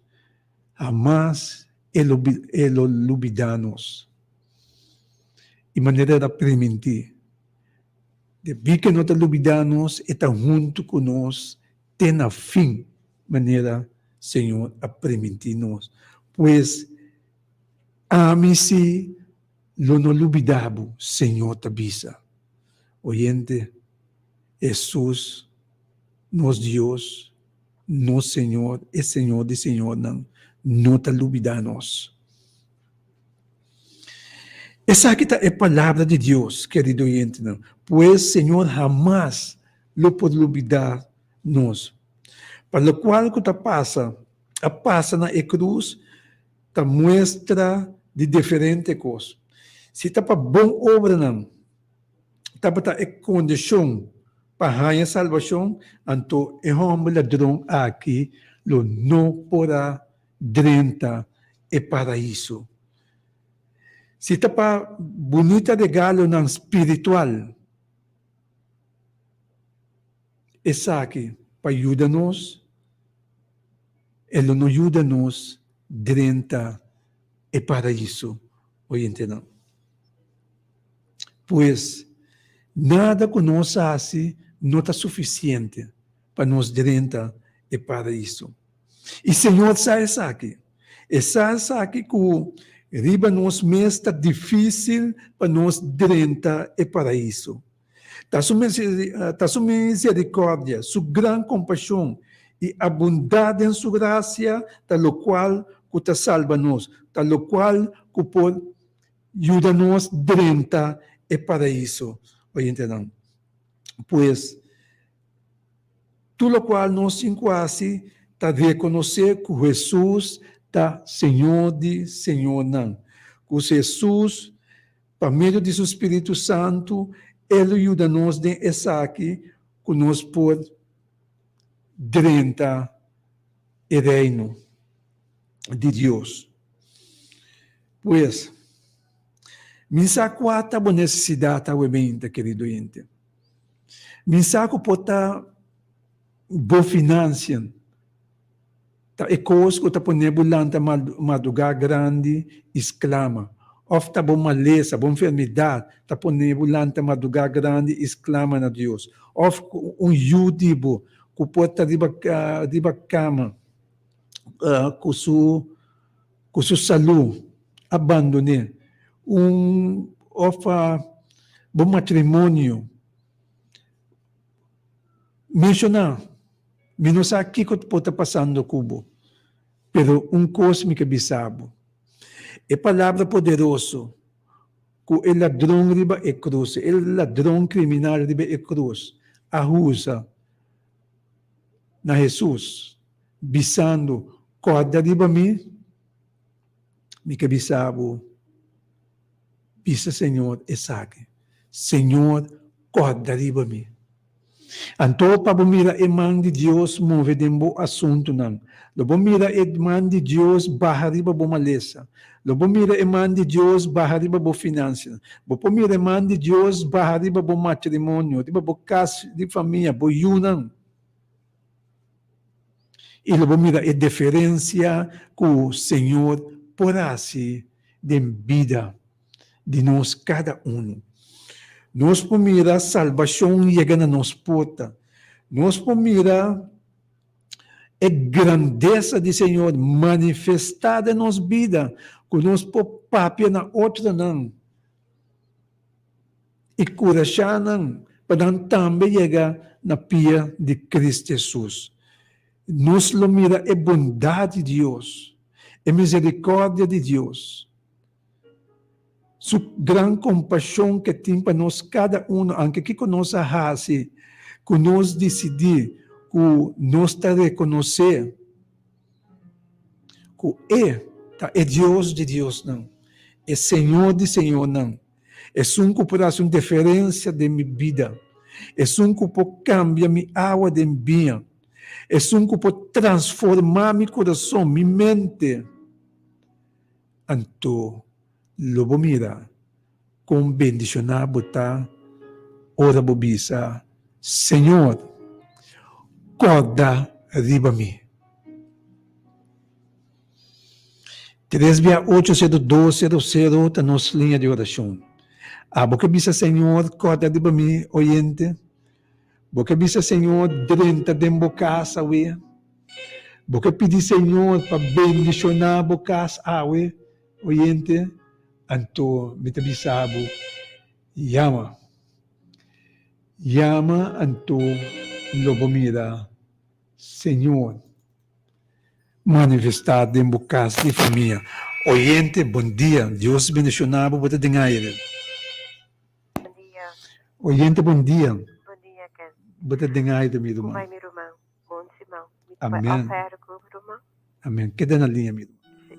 Hamas e lo e lo lubidá nos. I manera el a primintí, debí ku e no ta lubidá nos, e ta huntu ku nos te na fin, manera Señor a primintí nos. Pues, ami sí lo no lubidá bo, Señor ta bisa. Oyente, Hesus, nos Dios, nos Señor, e Señor di señornan, no ta lubidá nos. Esaki ta e palabra di Dios, kerido oyentenan. Pues Señor hamas lo por lubidá nos. Pa lokual ku ta pasa, a pasa na e krus, ta muestra di diferente kos. Si ta pa bon obranan, tabata e kondishon pa haña salbashon, anto e hòmber ladron aki lo no por a drenta e paraiso. Si ta pa bunita regalonan spiritual, esaki pa yuda nos, e lo no yuda nos drenta e paraiso, oyentenan. Pues, nada ku nos hasi no ta sufisiente pa nos drenta e paraiso. I Señor sa esaki. E sa esaki ku riba nos mes ta difísil pa nos drenta e paraiso. Ta su ta su miserikòrdia, su gran kompashon i abundá den su grasia ta lokual ku ta salba nos, ta lokual ku por Yuda nos drenta e paraiso, oyentenan. Pues, tur lokual nos tin ku hasi ta rekonosé ku Hesus ta Señor di señornan, ku Hesus, pa medio di su spiritu santu, e lo yuda nos den esaki ku nos por drenta e Reino di Dios. Pues, mi sa kua ta bo nesesidat awe meinta, kerido oyente. Mi sa ku por ta bo finansian ta e kos ku ta pone bo lanta madrugá grandi i sklama, òf ta bo malesa, bo enfermedat ta pone bo lanta madrugá grandi i sklama na Dios, òf un yu di bo ku por ta riba riba kama ku su ku su salú a bandon'é, un òf bo matrimonio. Menshoná, Mi no sa kiko por ta pasando ku bo, pero un kos mi ke bisa bo, E palabra poderoso ku e ladron riba e krus, e ladron kriminal riba e krus a usa na Hesus, bisando, Kòrda riba mi, mi ke bisa bo, Bisa Señor esaki, Señor, kòrda riba mi. Anto pa bo mira e man di Dios move den bo asuntunan. Lo bo mira e man di Dios baha riba bo malesa. Lo bo mira e man di Dios baha riba bo finansianan. Bo por mira e man di Dios baha riba bo matrimonio, riba bo kas di famia, bo yunan. I lo bo mira e deferensia ku Señor por hasi den bida di nos kada unu. Nos por mira salbashon yega na nos porta. Nos por mira e grandesa di Señor manifestá den nos bida, ku nos por papia na otronan i kurashá nan pa nan tambe yega na pia di Cristo Jesus. Nos lo mira e bondat di Dios, e miserikòrdia di Dios, Su gran kompashon ke tin pa nos kada unu, anke kiko nos a hasi, ku nos disidí ku nos ta rekonosé ku E ta e Dios di diosnan, e Señor di señornan, Esun ku por hasi un deferensia den mi bida, Esun ku por kambia mi awa den biña, Esun ku por transformá mi kurason, mi mente. Anto lo bo mira kon bendishoná bo ta ora bo bisa, Señor, kòrda riba mi. Tres bia ocho sero dos sero sero ta nos liña di orashon. Abo ke bisa Señor kòrda riba mi oyente? Bo ke bisa Señor drenta den bo kas awe? Bo ke pidi Señor pa bendishoná bo kas awe oyente? Anto mi ta bisa bo, yama. Yama anto lo bo mira Señor manifestá den bo kas di famia. Oyente, bon dia. Dios bendishoná bo, bo ta den aire. Bon dia. Oyente, bon dia. Bon dia, Ken. Bo ta den aire, mi ruman. Kumai, mi ruman. Bon siman. Mi Amen. ta bai off air ku ruman. Amen. Keda na liña, mi ruman. Si.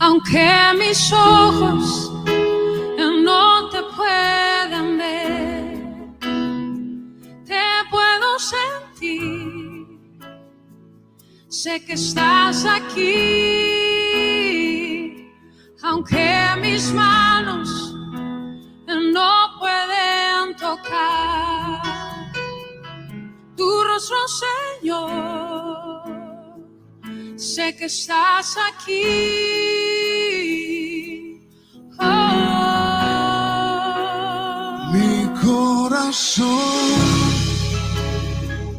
Aunque mis ojos no te puedan ver, te puedo sentir. Sé que estás aquí, aunque mis manos no pueden tocar tu rostro, Señor. Sé que estás aquí. Oh. Mi corazón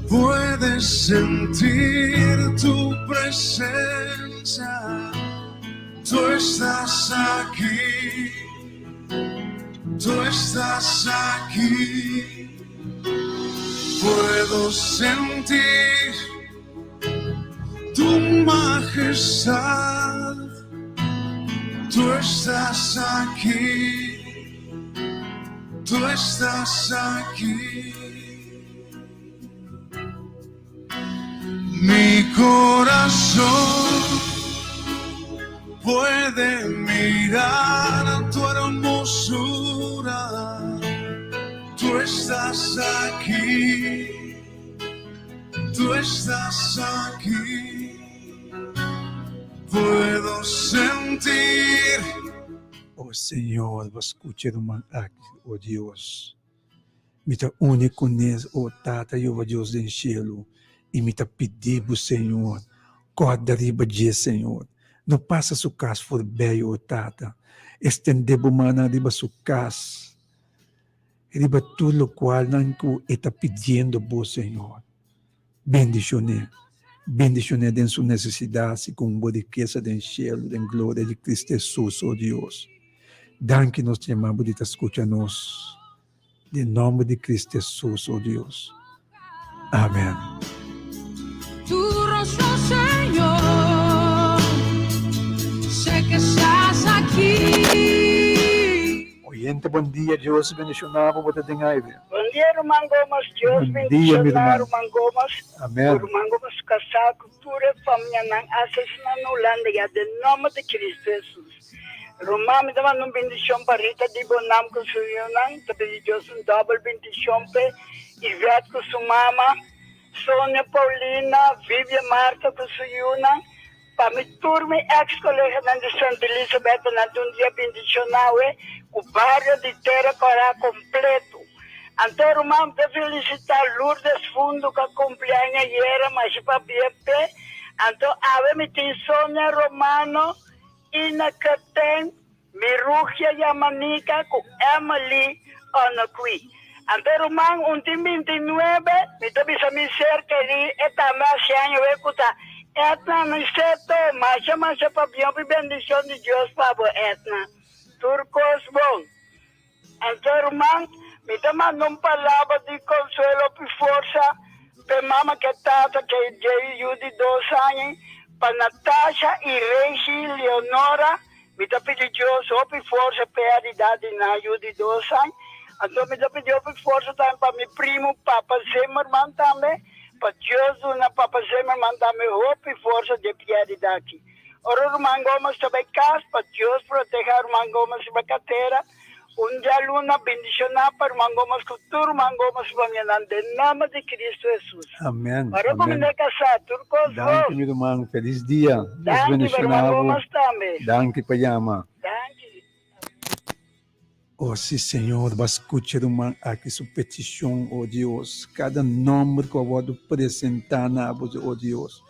puede sentir tu presencia. Tú estás aquí. Tú estás aquí. Puedo sentir. Tu majestad, tú estás aquí, tú estás aquí. Mi corazón puede mirar tu hermosura. Tú estás aquí, tú estás aquí. Puedo sentir. O Señor, bo scucha ruman aki, o Dios. Mi ta uni kunes, o Tata Jehová Dios den shelu, i mi ta pidi bo, Señor, kòrda riba dje, Señor. No pasa su kas forbei, o Tata. Estendé bo mannan riba su kas, riba tur lokualnan ku e ta pidiendo bo, Señor. Bendishon'é. Bendishon'é den su nesesidat segun bo rikesa den shelu, den gloria di Cristo Hesus, o Dios. Danki nos ta yama bo di ta skucha nos. Den nomber di Cristo Hesus, o Dios. Amen. Tu rostro, Señor, sé que estás aquí. Oyente, bon dia. Dios bendiciona bo, bo ta den aire. Bon dia Ruman Gomes, Dios Bon dia, mi bendiciona ruman. Ruman Gomes, ku Amen. Ruman Gomes su kasá ku tur e famianan asesina na Hulanda ya den nomber di Cristo Jesus. Ruman mi ta manda un bendicion pa Rita di Bonam ku su yunan, ta pidi Dios un dobel bendicion p'e, Yvette ku su mama, Sonia Paulina, Vivian Martha ku su yunan, Pa mi tur mi ex coleganan di Santa Elisabeth nan ta un dia bendiciona awe cu bario di Tera Cora completo. Anto ruman mi ta felicita Lourdes Fundo cu a cumpli aña ayera masha pabia p'e. Anto awe mi tin Sonia Romano, Ina Curtain, Mirugia Yamanika ku Emily Onokwi. Anto ruman un tin 29, mi ta bisa mi ser kerí e tambe hasi aña wei ku ta Edna Aniceto. Masha masha pabia hopi bendishon di Dios pa bo Edna. Tur kos bon. Anto ruman, mi ta manda un palabra di konsuelo hopi forsa p'e mama ku e tata ku e dje yu di dos aña, pa Natasha i Reigi Leonora. Mi ta pidi Dios hopi forsa p'e aridat di nan yu di dos aña. Anto mi ta pidi hopi forsa tambe pa mi primu Papa Zimmerman tambe, pa Dios duna Papa Zimmerman tambe hopi forsa di e pièrdida aki. Ora Ruman Gomes ta bai kas, pa Dios proteha Ruman Gomes riba katera. Un djaluna bendishoná pa Ruman Gomes ku tur Ruman Gomes su famianan den nòmber di Kristu Hesus. Amen, Ora ku mi amen. ta kasá, tur kos Danki bon. mi ruman, felis dia. Dios Danki pa bendishoná Ruman bo. Gomes tambe. Danki pa yama. Danki. O si Señor bo a skucha ruman aki su petishon, o Dios, kada nòmber ku a wòrdu presentá na bo, o Dios,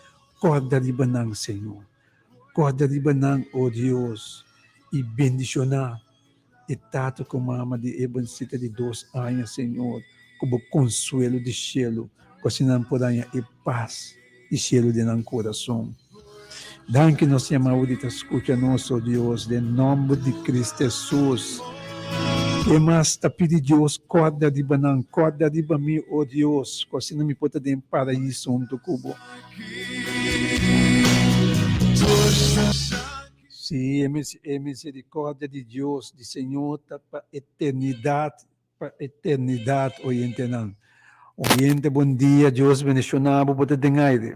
kòrda riba nan, Señor. Kòrda riba nan, o Dios, i bendishoná e tata ku mama di e bensita di dos aña, Señor, ku bo konsuelo di shelu, ku asina nan por haña e pas di shelu den nan kurason. Danki nos yama bo di ta skucha nos, o Dios, den nòmber di Cristo Hesus. Ke mas ta pidi Dios, kòrda riba nan, kòrda riba mi, o Dios, ku asina mi por ta den paraíso huntu ku bo. Sí, e misericordia di Dios, di Señor, ta pa eternidad, pa eternidad, oyentenan. Oyente, bon dia, Dios bendiciona bo, bo ta den aire.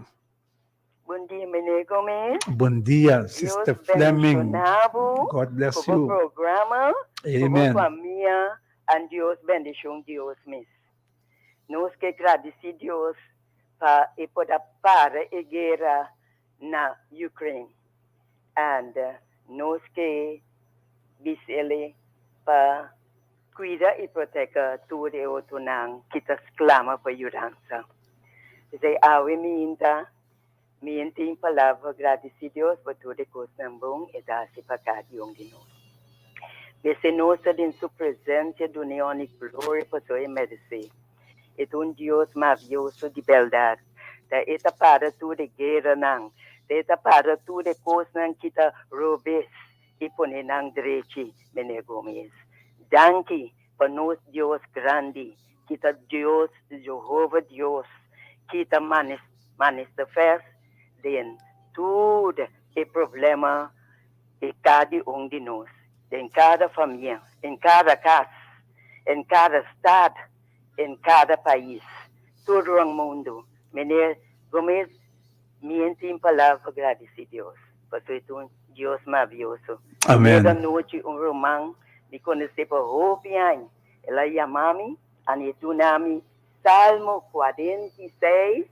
Bon dia, meneer Gomez. Bon dia, Sister Dios Fleming. bendiciona bo God bless cu bo you. programa, cu bo Amen. famia, and Dios bendicion Dios mes. Nos ke gradici Dios pa e por a para e guera na Ukraine and nos ke bis'ele pa cuida y proteca tur e otronan ki ta sclama pa yudansa. P'esey awe mi inta mi tin palabra gradici Dios pa tur e cosnan bon e ta haci pa cada un di nos. P'esey nos ta den su presencia dun'e honor y gloria pasobra e merece. E ta un Dios maraviyoso di berdad. Ta e ta para tur e gueranan. Ta e ta para tur e cosnan ki ta robes y pone nan drechi, Meneer Gomez. Danki pa nos Dios grandi, ki ta Dios, Jehova Dios, ki ta manifest. Den tur e problema di kada un di nos, den kada famia, den kada kas, den kada stad, den kada pais, tur rond mundu. Meneer Gomez, mi en tin palabra pa gradisi Dios, pasobra e ta un Dios maraviyoso. Amen. Kada nochi un ruman mi konosé pa hopi aña, el a yama mi, a duna mi Salmo 46,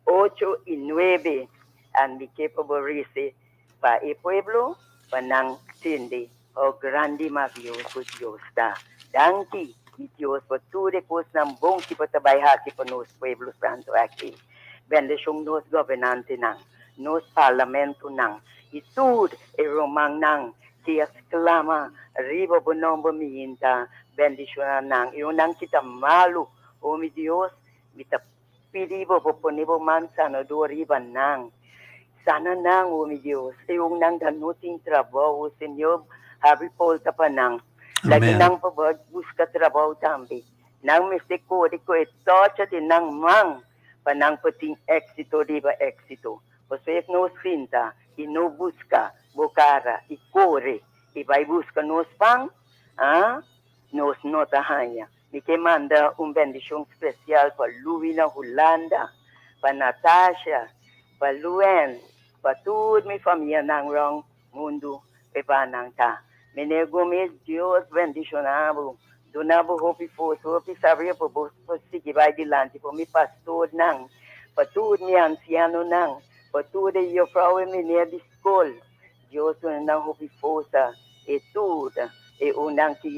8 i 9. And mi ke pa bo resa pa e pueblo, pa nan tende how grandi, maraviyoso Dios ta. Danki, mi Dios, pa tur e kosnan bon ku bo ta bai hasi pa nos pueblo santu aki. Bendishon nos gobernantenan, nos parlamentonan, i tur e rumannan ku a sklama riba bo nòmber miinta bendishoná nan. I nan ku ta malu, o mi Dios, mi ta pidi bo pa pone bo man sanadó riba nan. Sana nan, o mi Dios. I nan no tin trabou, Señor, habri porta pa nan. Laga Amen. Nan pa buska trabou tambe. Nan mester kore ku e tòrcha den nan man pa nan por tin éksito riba éksito. Pasobra no sinta i no buska bo kara i kore i bai buska nos pan, ah, nos no ta haña. Mi ke manda un bendishon spesial pa Louis na Hulanda, pa Natasha, pa Luen, pa tur mi famianan rònt mundu e nan ta. Meneer Gomez, Dios bendishoná bo. Duna bo hopi forsa, hopi sabiduria pa bo sigui bai dilanti, pa mi pastornan, pa tur mi ansianonan, pa tur e juffrouw i meneer di skol. Dios duna nan hopi forsa i tur e unnan ku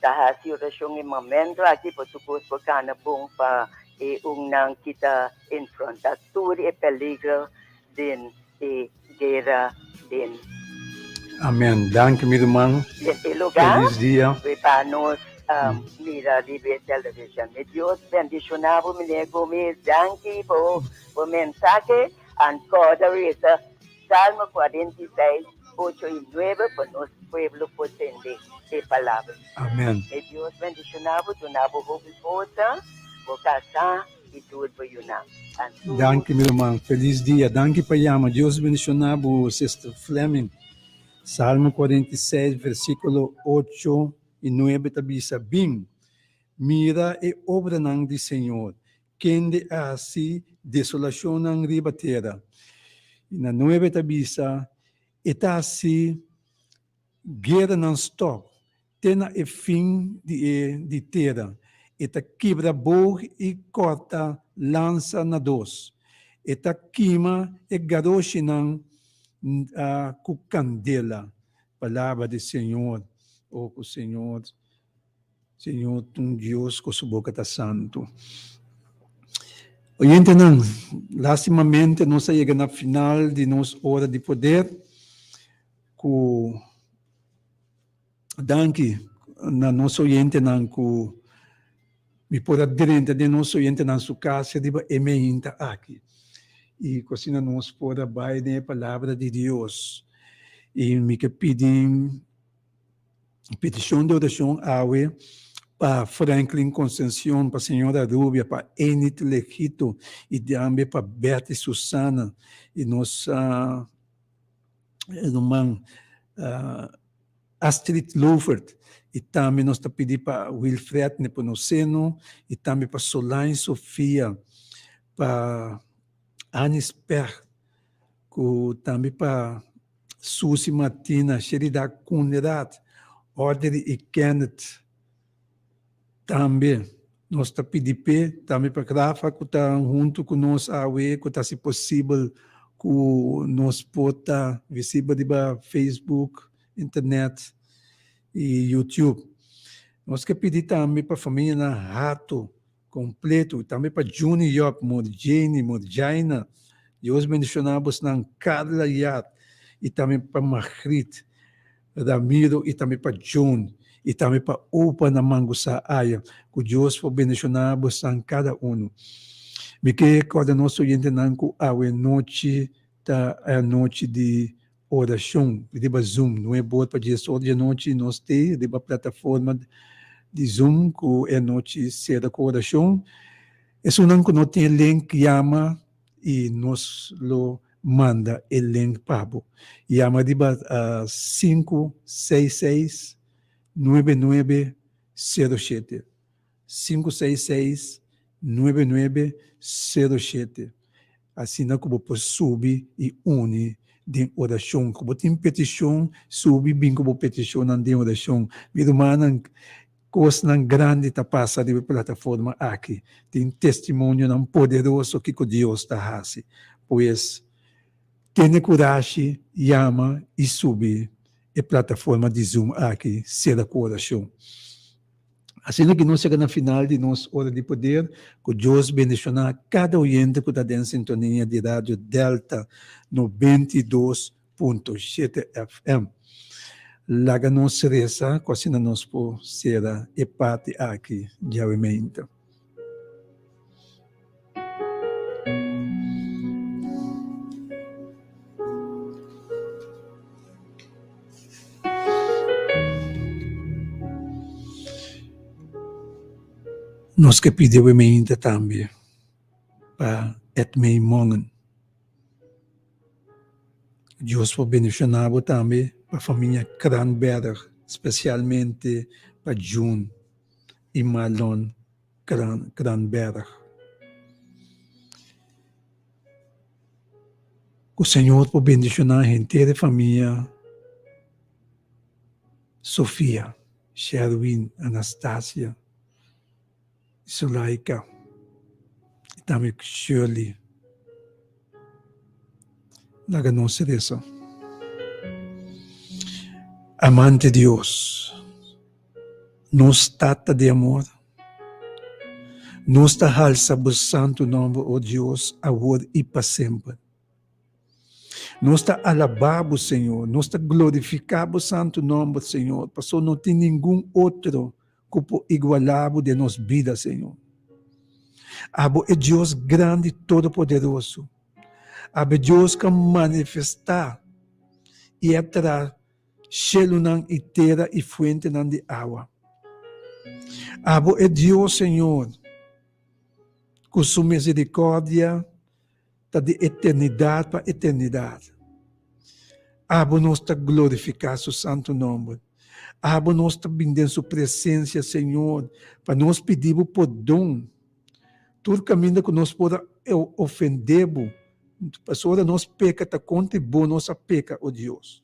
ta hasi orashon e momento aki pa tur kos por kana bon pa e unnan ku ta enfrentá tur e peligro den e guera den Amen. Danki, mi ruman. E lugá. Felis dia. Pa nos mira riba television. Mi Dios bendishoná bo, meneer Gomez. Danki pa e mensahe. Ankora resa Salmo 46, 8 i 9 pa nos pueblo por tende e palabra. Amen. Mi Dios bendishoná bo, duna bo hopi forsa, bo kasá i tur bo yunan. Danki, mi ruman. Felis dia. Danki pa yama. Dios bendishoná bo, Sister Fleming. Salmo 46, versíkulo 8 i 9 ta bisa: Bin, mira e obranan di Señor, kende a hasi desolashonnan riba tera. I na 9 ta bisa: E ta hasi gueranan stòp, te na e fin di e di tera. E ta kibra bog i kòrta lansa na dos. E ta kima e garoshinan ku kandela. Palabra di Señor. O ku Señor, Señor ta un Dios ku su boka ta santu. Oyentenan, lastimamente nos a yega na final di nos Ora di Poder ku danki na nos oyentenan ku mi por a drenta den nos oyentenan su kas riba e meinta aki i ku asina nos por a bai den e palabra di Dios. I mi ke pidi petishon di orashon awe pa Franklin Concencion, pa señora Rubia, pa Enid Legito i tambe pa Betty Susana i nos ruman Astrid Lovert i tambe nos ta pidi pa Wilfred Nepomuceno i tambe pa Solange Sofia, pa Anis Pech ku tambe pa Susie Martina, Sherida Conrad, Audrey i Kenneth. Tambe nos ta pidi p'e, tambe pa Rafa ku ta huntu ku nos awe, ku ta hasi posibel ku nos por ta visibel riba Facebook, internet i YouTube. Nos ke pidi tambe pa famianan Hato kompleto, tambe pa Juni Job, Morjeni, Morjaina, Dios bendishoná bosnan, Carla Yat, i tambe pa Margriet, Ramiro i tambe pa John i tambe pa Opa na Mangusá aya. Ku Dios por bendishoná bosnan kada unu. Mi ke kòrda nos oyentenan ku awe nochi ta e anochi di orashon riba Zoom. 9 or pa 10 or di anochi nos te riba plataforma di Zoom ku e anochi sera ku orashon. Esunnan ku no tin e link yama i nos lo. manda e link pa bo. Yama riba 566 9907. 566 9907. Asina ku bo por subi i uni den orashon. Ku bo tin petishon, subi bin ku bo petishonnan den orashon. Mi rumannan, kosnan grandi ta pasa riba e plataforma aki. Tin testimonionan poderoso kiko Dios ta hasi. Pues, tene kurashi, yama i subi e plataforma di Zoom aki, sera ku orashon. Asina ki nos yega na final di nos Ora di Poder, ku Dios bendishoná kada oyente ku ta den sintonia di Radio Delta 92.7 FM. Laga nos resa ku asina nos por sera e parti aki djawe meinta. Nos ke pidi awe meinta tambe pa Edmey Mongen. Dios por bendiciona bo tambe pa famia Kranberg, specialmente pa June y Marlon Kranberg. Ku Señor por bendishoná henter e famia Sofia, Sherwin, Anastasia, Sulaika i tambe Shirley. Laga nos resa. Amante Dios, nos Tata di amor, Nos ta halsa bo santu nòmber, o Dios, awor i pa semper. Nos ta alabá bo, Señor, nos ta glorifiká bo santu nòmber, Señor, pasobra no tin ningun otro ku por igualá bo den nos bida, Señor. Abo e Dios grandi todopoderoso. Abo e Dios ku a manifestá i a traha Shelunan i tera i fuentenan di awa. Abo e Dios, Señor, ku su misericordia ta di eternidad pa eternidad. Abo nos ta glorifica su santu nomber. Abo nos ta bin den su presencia, Señor, pa nos pidi bo pordon. Tur caminda cu nos por a ofende bo, pasobra nos peca ta contra bo nos a peca, o Dios.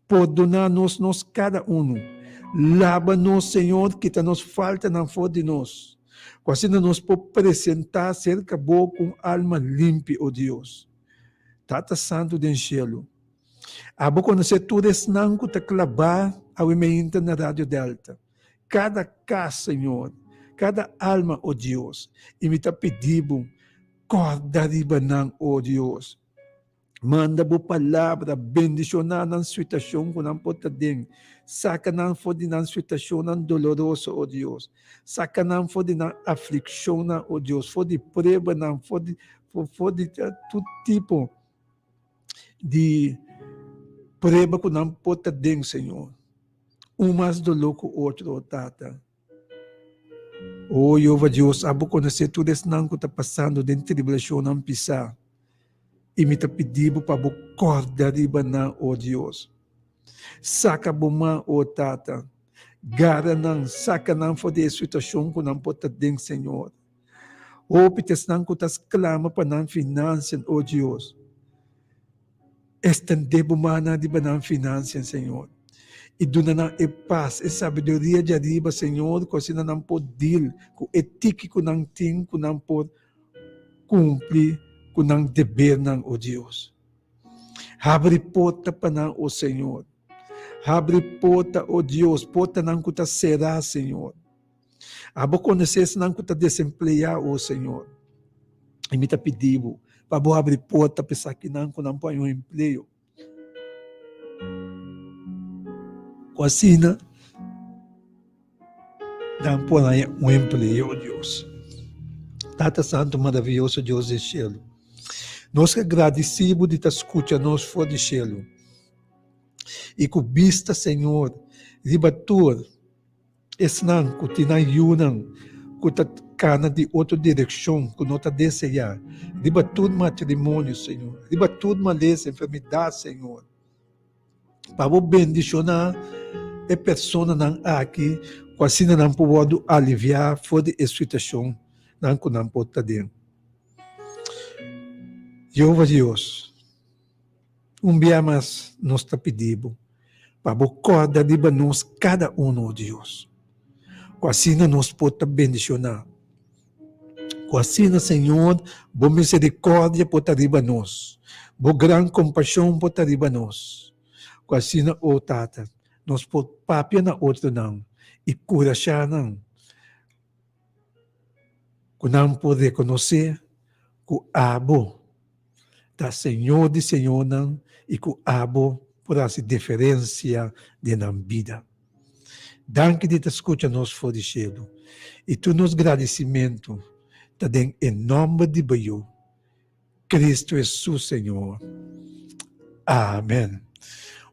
Pordoná nos nos kada unu. Laba nos, Señor, kita nos faltanan for di nos, ku asina nos por presentá serka Bo ku un alma limpi, o Dios. Tata Santu den shelu, Abo konosé tur esnan ku ta klabá awe meinta na Radio Delta. Kada kas, Señor, kada alma, o Dios, i mi ta pidi Bo, kòrda riba nan, o Dios. Manda bo palabra, bendishoná nan situashon ku nan por ta den. Saka nan for di nan situashonnan doloroso, o Dios. Saka nan for di nan aflikshonnan, o Dios, for di pruebanan, for di for di tur tipo di prueba ku nan por ta den, Señor. Un mas doló ku otro, o Tata. O Jehová Dios, abo konosé tur esnan ku ta pasando den tribulashonnan pisá, i mi ta pidi bo pa bo kòrda riba nan, o Dios. Saka bo man, o Tata, gara nan, saka nan for di e situashon ku nan por ta den, Señor. Hopi ta esnan ku ta sklama pa nan finansian, o Dios. Extendé bo mannan riba nan finansian, Señor, i duna nan e pas, e sabiduria djariba, Señor, ku asina nan por deal ku e tiki ku nan tin, ku nan por kumpli ku nan debernan, o Dios. Habri porta pa nan, o Señor. Habri porta, o Dios, portanan ku ta será, Señor. Abo konosé esnan ku ta desempleá, o Señor. I mi ta pidi bo pa bo habri porta pa esakinan ku nan por haña un empleo. Ku asina nan por haña un empleo, Dios. Tata Santu maravioso, Dios den shelu, nos ke gradisí bo di ta skucha nos for di shelu i ku bista, Señor, riba tur. Esnan ku tin nan yunan ku ta. kana di otro direkshon ku no ta deseá, riba tur matrimonio, Señor, riba tur malesa, enfermidat, Señor. Pa bo bendishoná e personanan aki ku asina nan por wòrdu aliviá for di e situashonnan ku nan por ta den. Yehova Dios, un bia mas nos ta pidi bo pa bo kòrda riba nos kada uno, o Dios, ku asina nos por ta bendishoná. Ku asina, Señor, bo miserikòrdia por ta riba nos, bo gran kompashon por ta riba nos. Ku asina, o Tata, nos por papia na otronan i kurashá nan ku nan por rekonosé ku abo ta Señor di señornan i ku abo por hasi diferensia den nan bida. Danki di ta skucha nos for di shelu i tur nos gradisimentu ta den e nòmber di bo Yu, Cristo Hesus Señor. Amen.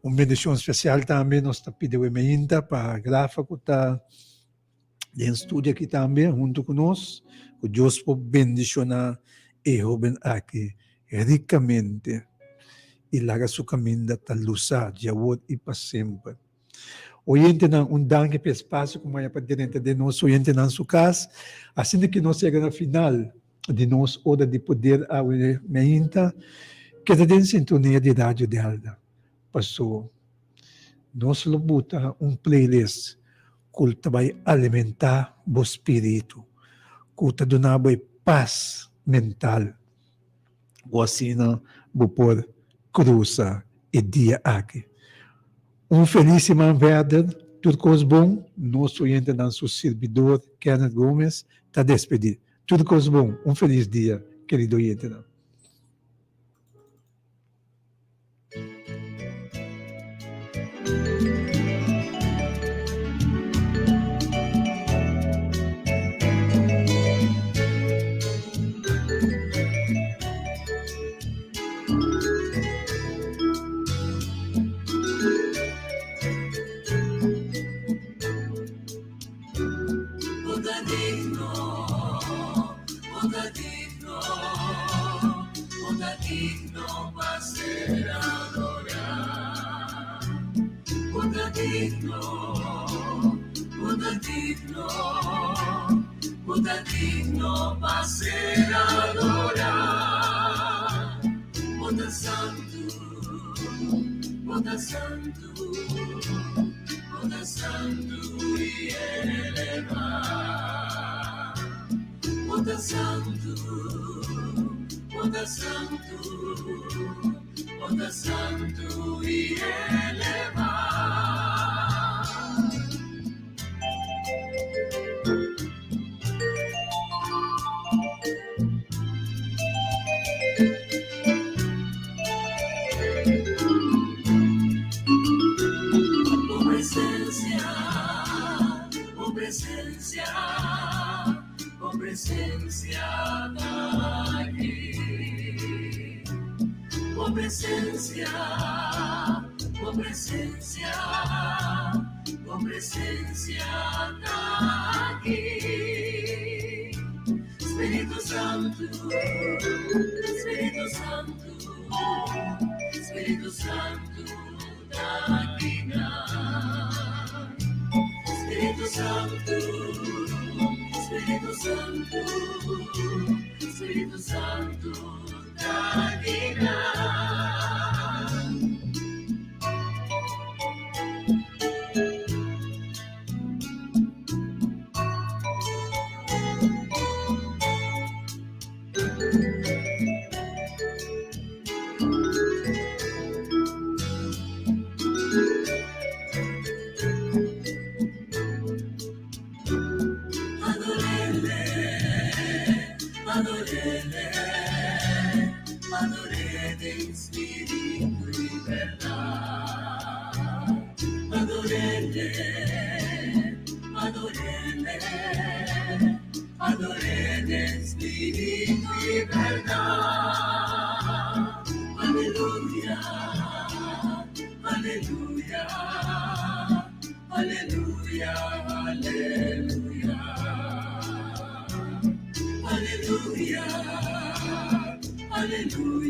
Un bendishon spesial tambe nos ta pidi awe mainta pa Grafa ku ta den studio aki tambe hunto ku nos, ku Dios por bendishoná e hoben aki rikamente i laga su kaminda ta lusá djawor i pa semper. Oyentenan, un danki pa e espasio ku maya pa drenta den nos oyentenan su kas. Asina ki nos yega na final di nos Ora di Poder awe meinta, keda den sintonia di Radio Delta, paso nos lo buta un playlist ku ta bai alimentá bo spiritu, ku ta duna bo e pas mental, ku asina bo por krusa e dia aki. Un felis siman verder, tur kos bon, nos oyentenan su sirbidor Kenneth Gomez ta despedí. Tur kos bon, un felis dia, kerido oyentenan.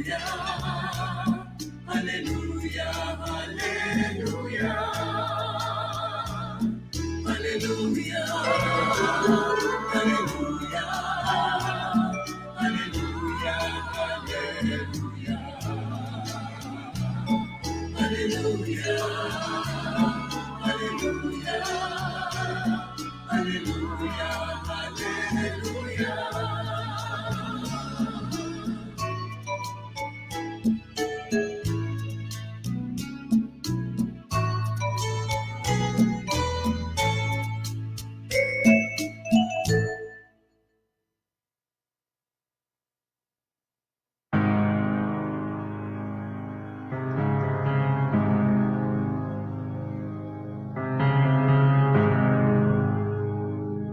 Aleluya, aleluya, aleluya. Aleluya, aleluya, aleluya, aleluya. Aleluya.